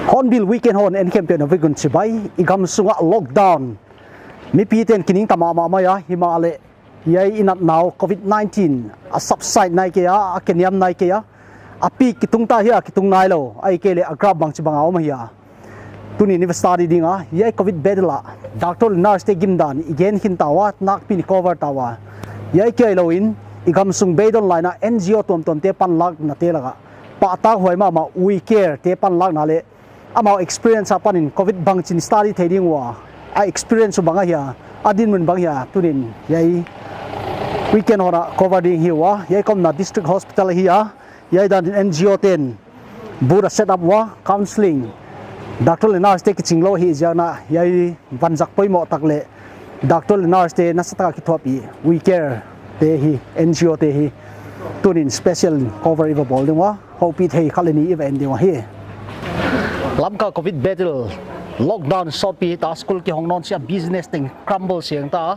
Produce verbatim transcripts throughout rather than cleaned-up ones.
Hornbill Weekend hon en khempeuh na vei gun chibai. I gam sunga lockdown, mipite'n kiningta mahmah mai a, himahleh hiai i natna uh covid nineteen a subside nai kei a, a keniam nai kei a, a peak kitung ta hia, kitung nailou, ahihkeileh a graph bangchibang a om ahia, tuni'n i va study ding a. Hiai covid battle ah doctor leh nurse te gimdan i gen khin ta ua, nakpi'n i cover ta ua. Hiai kia hilou in, i gam sung beidong laina N G O tuamtuam te panlakna te lak ah pahtakhuai mahmah We Care te panlakna leh amau experience apan in covid bangchin study thei ding ua, a experience uh bang ahia, a dinmun bang ahia, tuni'n hiai Weekend hon a cover ding hi ua. Hiai ka omna district hospital ahi a, hiai dan in N G O te'n booth a set up ua, counselling, doctor leh nurse te kichinglou ahih ziak in, hiai vanzak poimoh tak leh doctor leh nurse te nasataka kithuahpih We Care te hi, N G O te hi, tuni'n special cover i va bawl ding ua, houpih thei khat leh nih i va en ding ua hi. Lamka covid battle, lockdown sawtpi ta, school kihong nawn sia, business teng crumble siang ta.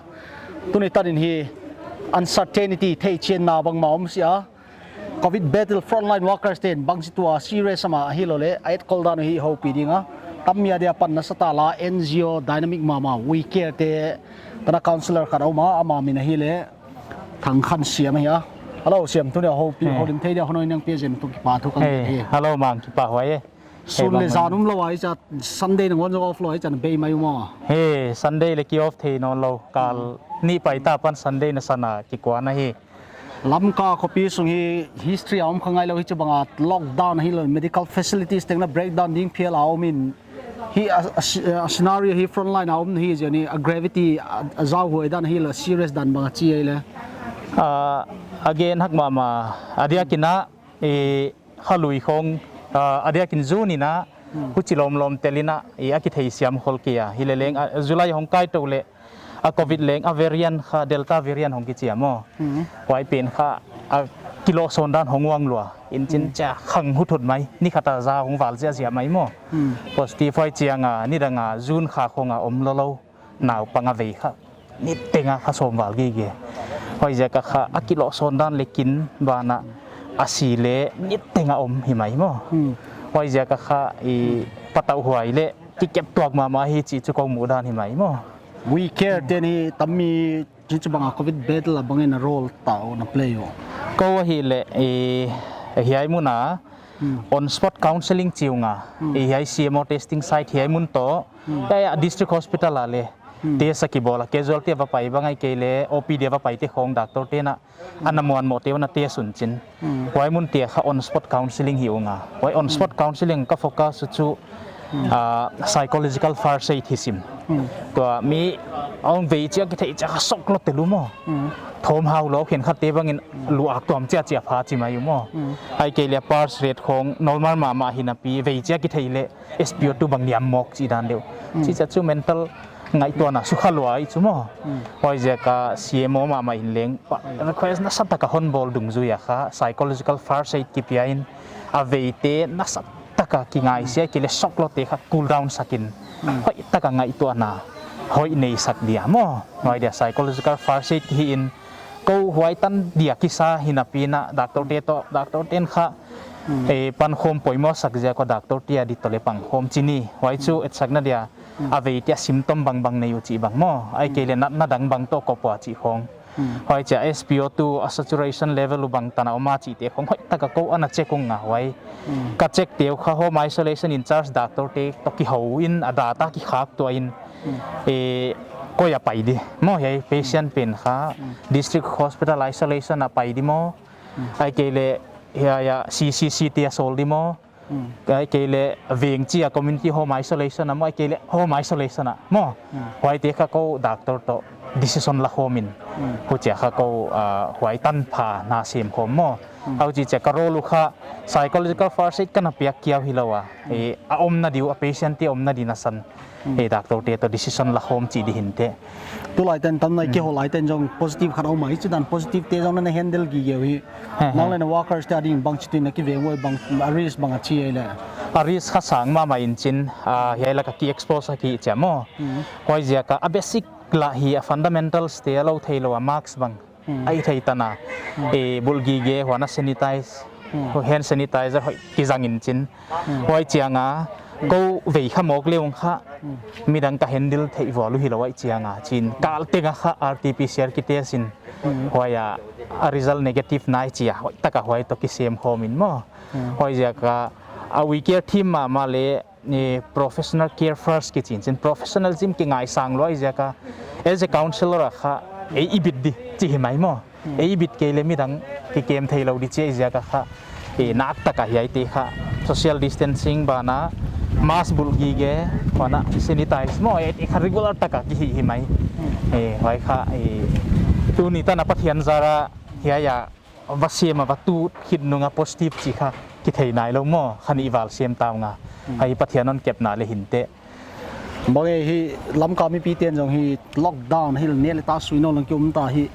Tuni tan in hi uncertainty, theihchianna bangmah om sia. Covid battle frontline workers te'n bangchi tuh a serious a mah ahilou leh a etkol dan uh hi houpih ding a. Tam mi a dia pan nasataka la N G O dynamic mahmah We Care te tan a counsellor khat a om a, ama min ahileh Thangkhansiam ahi a. Hello Siam, tuni a houpih, hmm, houlim thei dia hon hon in nang pia zen tu kipahthu ka hi. Hello Mang, kipahhuai e. Sun leh zan umlou a, hichia Sunday nangawn zong off lou a, hichia na bei mai uh maw? He, Sunday leh ki off thei nawnlou. Kal nih paita pan Sunday nasan a kikuan ahi. Lamka khopi sung hi history a om kha ngailou hichibang a lockdown ahilou, medical facilities tengna breakdown ding phial a om in, hi a, a, a scenario hi frontline a om hi ziak in a gravity a, a zauhuai dan ahilou, serious dan bang a chi ahileh. Ah, again hak mahmah, a diak in a, eh, kha lui khong, ah, a diak in zun in a, hmm, huchi lawmlawm tel in a, i a kitheisiam khol kei a. Hileleng, a, July hong kai tou leh, a covid leng, a variant kha, Delta variant hong kichi a maw. Hmm. Huai pen kha, a kilohsawn dan hong uang lua. In chin, hmm, chia khang huthut mai, ni khat a za hong val ziahziah mai maw. Hmm. Positive huai chiang a, nidang a, zun kha khong a om lou lou. Naupang a vei kha niteng a kha sawm val gige. Huaiziak a kha a kilohsawn dan leh kin ban a, a si leh niteng a om hi mai maw. Hmm. Huaiziak a kha i patauhhuai leh kikep tuak mahmah hi chih chu kou muhdan hi mai maw. We Care te'n hi tam mi hichibang a covid battle a bang in a role ta uh, na play uh? Kou ahileh, eh, hiai mun a, hmm, on spot counselling chi ung a, hmm, eh, hiai C M O testing site hiai mun toh, hmm, hiai a district hospital a leh, hmm, test a kibawl a, casualty a va pai bang ahihkeileh O P D a va pai te khong doctor te'n a, hmm, ana muanmoh te uh ana test un chin. Hmm. Huai mun te kha on spot counselling hi ung a. Huai on spot, hmm, counselling ka focus chu, hmm, ah, psychological first aid hi sim. Hmm. Tua mi a om vei chia kithei chia kha shock lou te uh maw. Hmm. Thawm hau lou khenkhat te bang in, hmm, lu ak tuam chiahchiah pha chi mai uh maw. Hmm. Ahihkeileh pulse rate khong normal mahmah hi napi vei chia kithei leh S P O two bang niam mawk chih dan deuh. Mm. Chih chu mental ngaihtuahna sukha lua ahi chu maw. Mm. Huaiziak a C M O mahmah in leng pa, mm, request nasatak a hon bawl dungzui a kha psychological first aid kipia in a veite nasatak a kingaisia, mm, kile shock lou te kha cool down sak in, mm, hoihtak a ngaihtuahna hoih nei sak dia maw. Huai dia psychological first aid hi in, kou huai tan dia kisa hi napi in a doctor te toh, doctor te'n kha, mm, eh, pankhawm poimoh sak ziak a doctor te a di toh leh pankhawm chi ni. Huai chu, mm, etsakna dia, mm, a veite a symptom bangbang nei uh chih bang maw. Ahihkeileh, mm, natna dang bang toh kop ua chih khong. Mm. Huai chia S P O two a saturation level uh bangtan a om a chih te khong hoihtak a kou ana check ung a huai. Mm. Ka check te uh kha home isolation in charge doctor te toh kihou in a data kikhak tuah in, mm, eh, koi a pai di maw hiai patient, mm, pen kha, mm, district hospital isolation a pai di maw. Mm. Ahihkeileh hiai a C C C te a sawl di maw. Hmm. Ahihkeileh veng chi a community home isolation a maw, ahihkeileh home isolation a maw. Hmm. Huaite kha kou doctor toh decision la khawm in. Hmm. Huchia kha kou, ah, huai tanpha na sem khawm maw. Hmm. Huchi chia ka role uh kha psychological first aid ka na piak kia hilou a. Hmm. Eh, a omna di uh, a patient te omna di nasan. Hmm. Eh, doctor te toh decision la khawm chi di hinte. Tulai tan tam nai, hmm, kihou lai tan zong positive khat om mai, chi dan positive te zong na handle gige uh hi. He, he. Nang leh na workers te ading bangchitu in na kiveng uh, bang, a risk bang a chi ei leh. A risk kha sang mahmah in chin, ah, hiai laka ki expose a ki chia maw. Hmm. Huaiziak a basic lah hi a fundamentals te a lou theilou a mask bang. Hmm. Ai thei tan a. Hmm. Eh, bulh gige huan a sanitize. Hmm. Hand sanitizer hoih kizang in chin. Hmm. Huai chiang a, hmm, kou vei kha mawk leh ung kha. Hmm. Midang ka handle theih vual uh hilou ai chiang a. Chin kal teng a kha R T P C R ki test in. Hmm. Huai a, a result negative nai chia. Huai tak a huai toh kisem khawm in maw. Hmm. Huaiziak a, a we care team mahmah leh ni professional care first kichi in chin, professionalism kingaisang lua ziak a, as a counselor a kha, ei i bit di, chi hi mai maw. Hmm. Ei i bit kei leh midang kikem theilou di chi ziak a kha, eh, nak tak a hiaite kha, social distancing ban a, mask bulh gige, huan a sanitize maw, eh, kha regular tak a ki hih hi mai. Hmm. Eh, huai kha, eh, tuni tan a Pathian zar a, hiai a, va siam a va tut khit nung a positive chi kha kithei nailou maw, kha ni val siam ta ung a. Hmm. Hiai Pathian hon kepna leh hinte. Bang e hi Lamka mipi ten zong hi lockdown hi ne leh ta sui nawn leng ki um ta hi.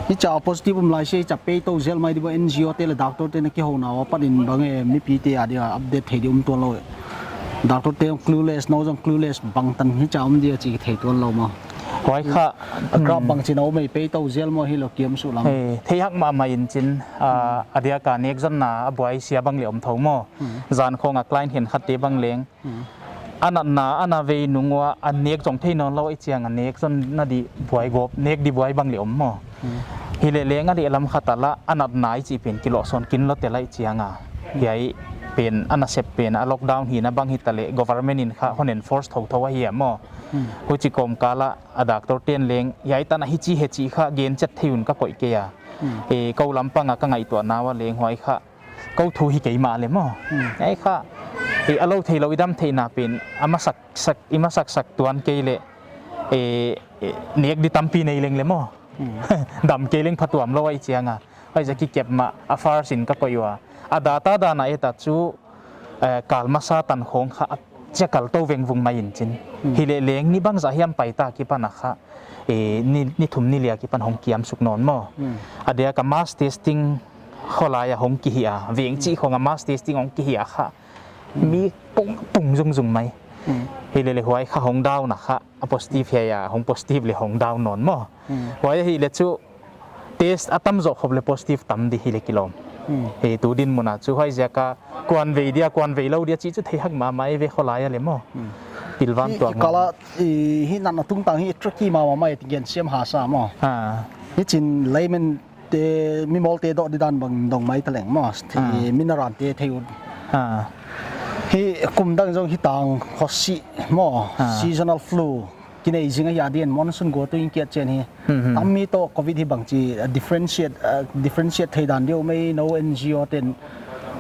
Hichia positive um lai se, hichia peitou zel mai di bang N G O te leh doctor te na kihouna uh apat in bang e mipi te adia update thei di um tuanlou. Doctor te clueless, nou zong clueless bangtan hichia um dia chi kithei tuanlou maw. Huai kha, a graph, hmm, bangchin a om ei peitou zel maw hilou kiam suh lam. He, theihak mahmah in chin, ah, hmm, adia ka nek zonna a buai sia bang leh om thou maw. Hmm. Zan khawng a client khenkhat te bang leng. Hmm. A natna, a na vei nung ua, a nek zong thei nawnlou ai chiang a nek zonna di buai gawp, nek di buai bang leh om maw. Hmm. Hileh leng a lehlam khat a lah, a natna i chih pen kilohsawn kin lou tel ai chiang a. Hmm. Hiai pen, a nasep pen, a lockdown hihna bang hita leh, government in kha hon enforce thouthou ahi a maw. Hmm. Huchi kawmkal a, a doctor ten leng, hiai tan a hichi he chi kha gen chet thei un ka koih kei a. Hmm. Eh, kou lampang a ka ngaihtuahna ua leng huai kha, kou thu hi kei mah leh maw. Hmm. Hiai kha, eh, a lou theilou i dam theihna pen, a masak sak, i masak sak tuan kei leh, eh, eh, nek di tampi nei leng leh maw. Hmm. Dam kei leng phatuam lou ai chiang a. Huaiziak kikep mah, a first in ka koih ua. A data dan a et a chu, eh, kal masa tan khawng kha a chia kal tou vengvung mai in chin. Hmm. Hileh leng ni bangzah hiam pai ta kipan a kha, eh, ni, ni thum ni li a kipan hong kiam suk nawn maw. Hmm. Adia ka mass testing kholai a hong kihih a, veng chih, hmm, khawng a mass testing hong kihih a kha. Hmm. Mi pung, pung zungzung mai. Hmm. Hileh leh huai kha hong down a kha, a positive hiai a, hong positive leh hong down nawn maw. Hmm. Huai hileh chu, test a tamzaw khop leh positive tam di hileh kilawm. Hmm. Eh, tu dinmun a chu huaiziak a kuan vei dia, kuan vei lou dia chih chu theihak mahmah ei ve kholai a leh maw. Hmm. Pilvan tuak maw. Hi kal a, i, hi natna tungtang hi tricky mahmah mai ti gen siam ha sa maw. Ha. Hichin layman te, mi mawl te doh di dan bang dong mai ta leng maw. Ha. Hi mi naran te thei un. Ha. Hi kum dang zong hi tang khosik maw. Ha. Seasonal flu. Kinei zing ahi a di'n monsoon go tu in kiat chian hi. Hmm, hmm. Tammi toh covid hi bangchi, uh, differentiate, uh, differentiate thei dan diu mai, nou N G O ten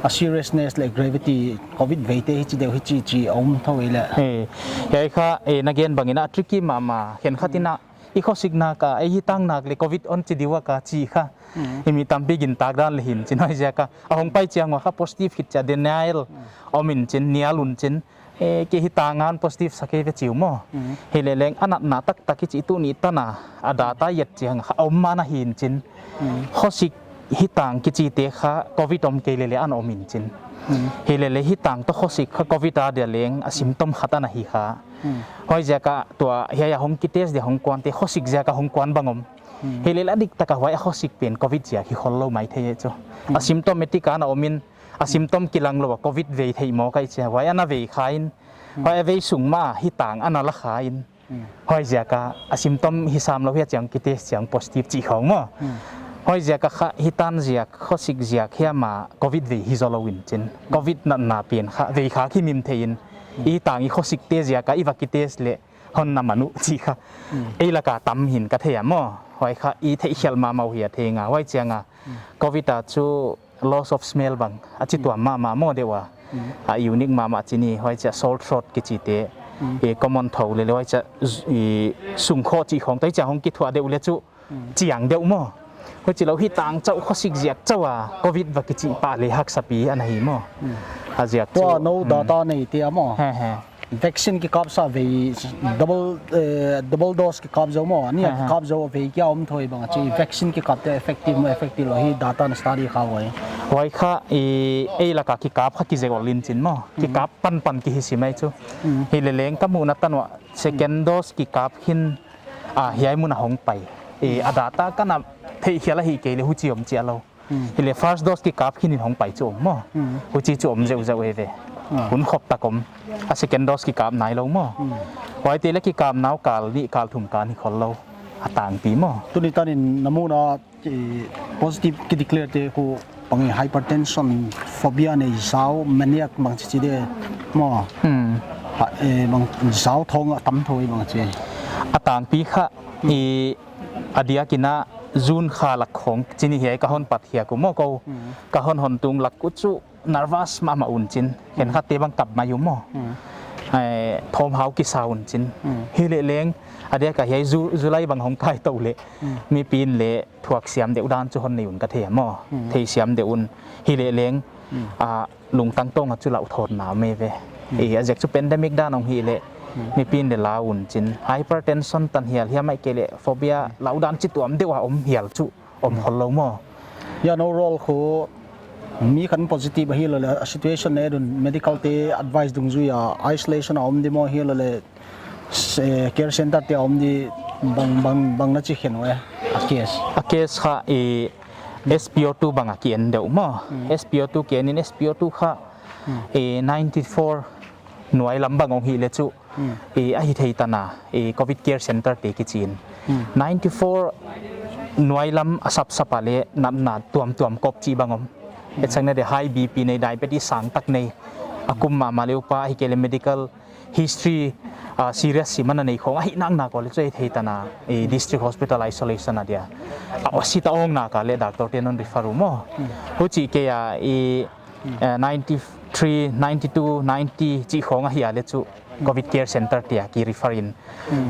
a seriousness leh gravity covid veite hichi deuh hichi chi a um thou ei leh. Eh, hiai kha, eh, na gen bangin a tricky mahmah, khenkhat in a, hmm, i khosikna ka, eh, hi tang nak leh covid hon chi diu a ka chi kha. Hmm. I mi tampi gintak dan leh hi'n chin huaiziak a. A hong pai chiang ua kha positive khit chia denial, hmm, om in chin, nial un chin. Eh, kei hi tang a positive sa kei ve chi uh maw. Hmm. Hileh leng a natna taktak i chih tuni tan a, a data et chiang kha om man ahi in chin. Hmm. Khosik hi tang kichite kha covid om kei leh leh ana om in chin. Hmm. Hileh leh hi tang toh khosik kha covid adia leng a symptom khat ana hi kha. Hmm. Huaiziak a tua hiai a hong kitest dia hong kuante khosik ziak a hong kuan bang om. Hmm. Hileh leh a dik tak a huai a khosik pen covid ziak hi khollou mai thei chu. Hmm. A symptomatic ana om in, a symptom kilang lou a covid vei theih maw kai chia, huai ana vei kha in, hmm, huai a vei sung mah hi tang ana la kha in. Hmm. Huaiziak a, a symptom hi sam lou hia chiang kitest chiang positive chih khawng maw. Hmm. Huaiziak a kha hi tan ziak, khosik ziak hiam a covid vei hi zou lou in chin. Hmm. Covid natna pen kha vei kha ki mim thei in. Hmm. I tang i khosikte ziak a i va kitest leh hon na man uh chih kha. Hmm. Ei laka tam hi'n ka thei a maw. Huai kha i theih khial mahmah uh hi a thei nga. Huai chiang a, hmm, covid a chu loss of smell bang a chi tuam mahmah maw deuh a. A unique mahmah chi ni, huai chia sore throat kichi te, i common thou lele huai chia, i sungkhaw chi khong tai chia hong kithuah deuh le chu chiang deuh maw. Huchi lou hi tang chauh khosik ziak chauh a covid va kichi pah le haksa pi ana hi maw. A ziak chu. Tua nou data nei te a maw. He he. Vaccine kikap sa vei double, eh, double dose kikap zou maw. Ni a kikap zou vei kia om thou bang chi vaccine kikap te effective maw effective lou hi data na study kha huai. Huai kha i ei laka kikap kha kizek ol in chin maw. Kikap panpan ki hi si mai chu. Hileleng ka muhna tan ua second dose kikap hin a hiai mun a hong pai. I a data ka na theih khial a hi kei le huchi om chia lou. Hile first dose kikap khin in hong pai chu om maw. Huchi chu om zeuhzeuh e ve. Hun khop tak om. A second dose kikap nai lou maw. Huaite le kikap nau kal nih kal thum kan hi khol lou. A tangpi maw. Tuni tan in na muhna, eh, positive ki declare te khu bang hypertension, phobia nei zau, maniac bang chi chi de maw. Ha, eh, bang zau thong a tam thou bang chi. A tangpi kha i a diak in a June kha lak khong chi ni hiai ka hon pat hiak uh maw kou. Ka hon hon tung lak uh chu nervous mahmah un chin. Khenkhat te bang kap mai uh maw. Eh, thawm hau kisa un chin. Hileleng a diak a hiai Ju-, July bang hong kai tou le. Mipi'n le thuak siam deuh dan chu hon nei un ka thei maw. Thei siam deuh un. Hileleng a lungtang tawng a chu lau thawtna om e ve. I a ziak chu pandemic dan hong hi le mipi'n le lau un chin. Hypertension tan hial hiam ai ke le phobia lau dan chi tuam deuh a om hial chu om khol lou maw. Ya no role khu mi khat positive ahi lou le a situation ne dun medical te advice dungzui a isolation a om di maw hi lou le se-, care center te a om di bang, bang, bang na chi khen uh e a case. A case kha i S P O two bang a ki en deuh maw. S P O two ki en in S P O two kha i ninety four nuai lam bang hong hi le chu i a hi thei tan a i covid care center te kichi in. Ninety four nuai lam a sapsap a le natna tuamtuam kop chi bang om. Etsakna de high B P nei diabetes sang tak nei. A kum mahmah le upa hi ke le medical history, ah, serious sim a nei khong ahih nak nak ua le chu a hi thei tan a, eh, district hospital isolation a dia. A, a si ta ong nak a le doctor te'n hon refer uh maw. Huchi kei a, eh, eh, ninety three, ninety two, ninety chi khong ahih a le chu covid care center te a ki refer in.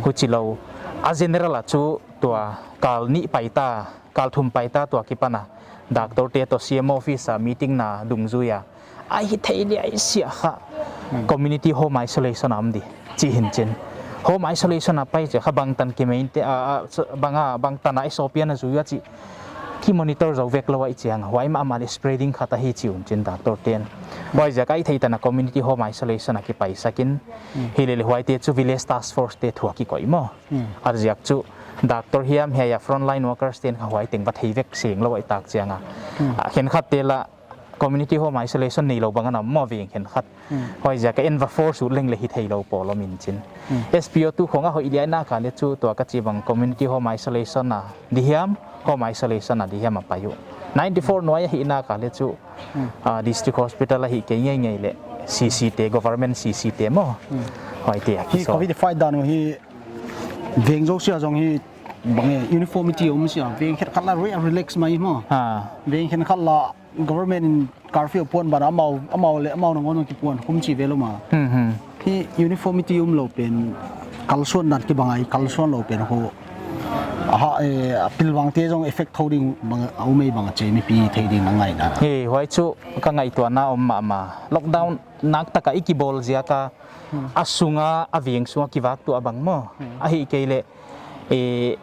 Huchi lou. A general a chu tua kal nih pai ta, kal thum pai ta tua kipan a. Doctor te toh C M office a meeting na dungzui a. A hi thei dia i sia kha. Community home isolation a om di. Chi hi'n chin. Home isolation a pai chia kha bangtan ki main te, a, a, s-, bang a, bangtan a i sopi ana zui ua chi. Ki monitor zou vek lou a i chiang. Huai mahmah le spreading khat ahi chi un chin doctor te'n. Huai ziak a i thei tan a community home isolation a ki paisak in. Hilele huaite chu village task force te thu a ki koih maw. A ziak chu doctor hiam hiai a frontline workers te'n kha huai teng va thei vek seng lou a i tak chiang a. A khenkhat te la community home isolation nei lou bang ana maw veng khenkhat. Huai ziak a en va force ut leng le hi thei lou pawl om in chin. S P O two khong a hoih liai nak a le chu tua ka chi bang community home isolation a di hiam, home isolation a di hiam a pai uh. Ninety four nuai ahih nak a le chu, ah, district hospital ahi kei ngeingei le C C te, government C C te maw. Huaite a hi kisawm. Covid fight dan uh hi veng zosia zong hi bang e uniformity om sia. Veng khenkhat la re-, relax mai maw. Veng khenkhat la government in curfew puan ban a amau, amau le amau nangawn kipuan khum chi ve lou maw. Hi uniformity um lou pen kalsuan dan kibang a i kalsuan lou pen khu. Aha, eh, a pilvang te zong effect thou ding bang, a um ei bang a che mipi thei ding na ngaihna. Hi, huai chu ka ngaihtuahna om mahmah. Lockdown nak tak a i kibawl ziak a, a sung a, a veng sung a kivak tuah bang maw. Ahih kei le, eh,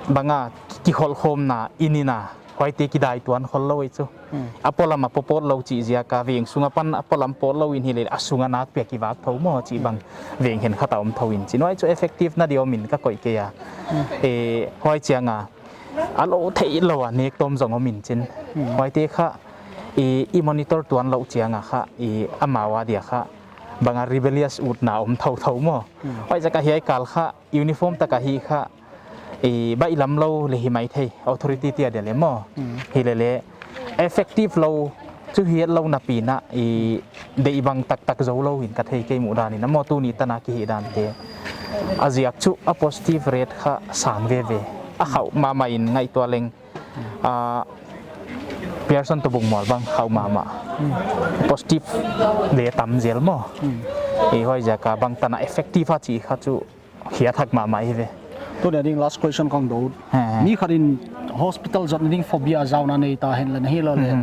bang a kikholhkhawmna inn in a, huaite kidai tuan khol lou ei chu. A polam a pawt lou chih ziak a veng sung a pan a polam pawt lou in hilele a sung a nakpi a kivak thou maw chih bang veng khenkhat a om thou in chin. Huai chu effective na di om in ka koih kei a. Eh, huai chiang a, a lou theih lou a nek tawm zong om in chin. Huaite kha, i, i monitor tuan lou chiang a kha, i amau a dia kha, bang a rebellious utna om thouthou maw. Huai ziak a hiai kal kha, uniform tak a hi kha, i baihlam lou le hi mai thei, authority te a dia le maw. Hilele, effective lou, chu hiat lou napi in a, i deih bang taktak zou lou in ka thei kei muh dan in a maw tuni tan a ki hih dan te. A ziak chu a positive rate kha sang veve. A khauh mahmah in ngaihtuah leng. Ah, Pearson toh bung mual bang khauh mahmah. Positive leh tam zel maw. I huaiziak a bangtan a effective a chih kha chu hiai thak mahmah hi ve. Tuni a ding last question kong dou. He, he. Mi khat in hospital zotna ding phobia zauna nei ta henla hilou leh.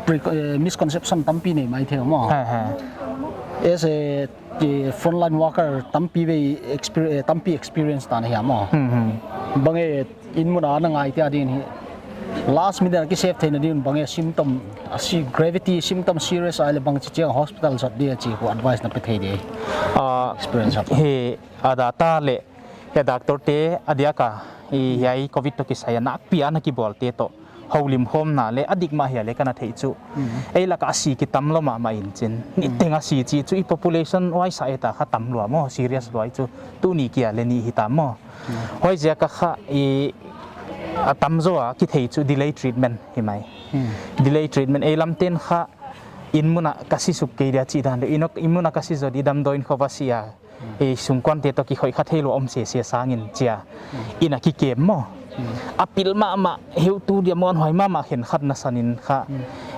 Pre- eh, misconception tampi nei maithei maw. He, he. As a, eh, frontline worker tampi vei exper- eh, tampi experience ta na hi maw. Bang e, in mun a na ngaihte a ding hi. Last minute a ki save theihna ding bang e symptom, a si gravity symptom serious a leh bangchi chiang hospital zot dia chih kou advice na pe thei di. Ah, experience a. He, a data leh, he doctor te a diak a, i hiai covid toh kisai a nakpi a na kibawl te toh houlimkhawmna leh a dik mah hia leh ka na theih chu. Ei lak a si kitam lou mahmah in chin. Niteng a si chih chu i population huai sa e ta kha tam lua maw, serious lua chu. Tuni kia leh ni hi ta maw. Huaiziak a kha i a tamzaw a kithei chu delay treatment hi mai. Delay treatment ei lam ten kha in mun a ka si suk kei dia chih dan leh in, in mun a ka si zaw di damdawi in khop a si a. I sungkuan te toh kikhoih kha theilou om sese sangin chia. In a kikem maw. A pil mahmah, heutu dia muanhuai mahmah khenkhat na san in kha.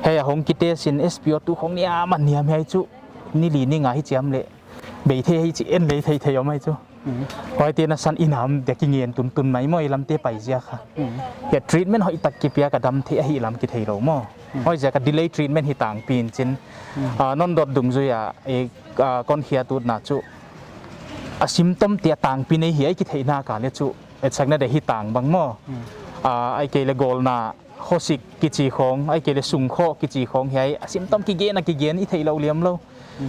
Hei a hong kitest in S P O two khong niam a niam hiai chu. Ni li ni nga hi chiam leh. Bei thei hi chi en lei thei thei om ai chu. Huaite na san in a om dia kingen tuntun mai maw i lam te pai ziak kha. Hiai treatment hoihtak kipiak a dam thei ahih lam kitheilou maw. Huaiziak a delay treatment hi tangpi in chin. Ah, non dot dungzui a, eh, ah, kon khiat utna chu. A symptom te a tangpi nei hi ai kitheihna ka leh chu. Etsakna de hi tang bang maw. Ah, ai kei leh gawlna, khosik kichi khong, ai kei leh sungkho kichi khong hiai. A symptom kigen a kigen i theilou liam lou.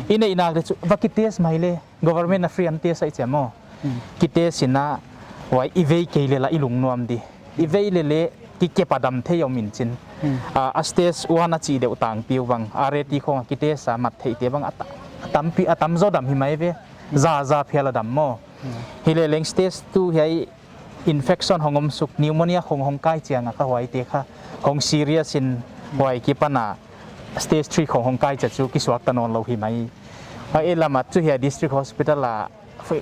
I neih nak leh chu, va kitest mai leh. Government a free an test ai chia maw. Kitest in a, huai i vei kei leh la i lungnuam di. I vei leh leh kikep a dam thei om in chin. Ah, a stage one a chih deuh tangpi uh bang. R A T khong a kitest a mat theih te bang a ta-, a tampi, a tamzaw dam hi mai ve. Za, za phial a dam maw. Hi leh leng stage two hiai infection hong om suk, pneumonia hong hong kai chiang a kha huaite kha. Hong serious in huai kipan a stage three khong hong kai chia chu kisuak ta nawn lou hi mai. Huai ei lam a chu hiai district hospital a Fe-,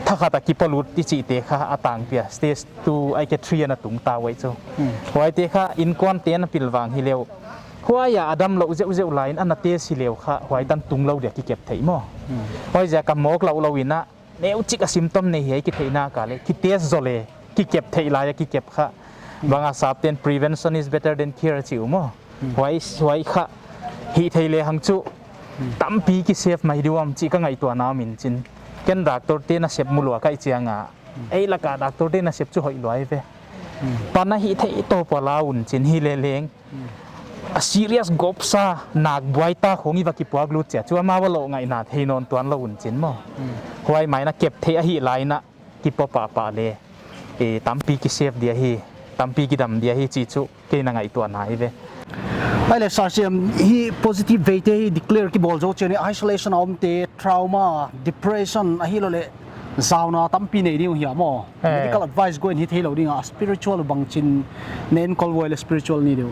thakhat a kipalut i chihte kha a tangpi a, stage two ai ke three ana tung ta uai chu. Hmm. Huaite kha inkuante na pilvang hileh. Huai a damlouh zeuhzeuh laiin ana test hileh kha, huai tan tunglou dia kikep thei maw. Hmm. Huaiziak a mawk louhlou in a, neuchik a symptom nei hi kitheihna ka leh, kitest zou leh, kikep theih lai a kikep kha. Hmm. Bang a sapte'n prevention is better than cure chi uh maw. Hmm. Huai, huai kha, hih theih lehang chu, tampi kisave mai di uam chih ka ngaihtuahna om in chin. Ken doctor te nasep mu lua ka hih chiang a. Ei laka doctor te nasep chu hoih lua ve. Pan a hih theih toh pua la un chin hileh leng. A serious gawpsa nak buai ta khong i va kipuak lut chia chu amau a loh ngaihna thei nawn tuan lou un chin maw. Huai mai na kep theih ahih lai in a kipuak pahpah leh. E, tampi kisave dia hi, tampi kidam dia hi chih chu. Kei na ngaihtuahna hi ve. Ahihleh Sir Siam, hi positive veite hi declare kibawl zou chiang in isolation a omte, trauma, depression, ahilouleh zauna tampi nei ding uh hia maw. Eh. Medical advice go in hi theilou ding a, spiritual bang chin, nen kol uai leh spiritual ni deuh.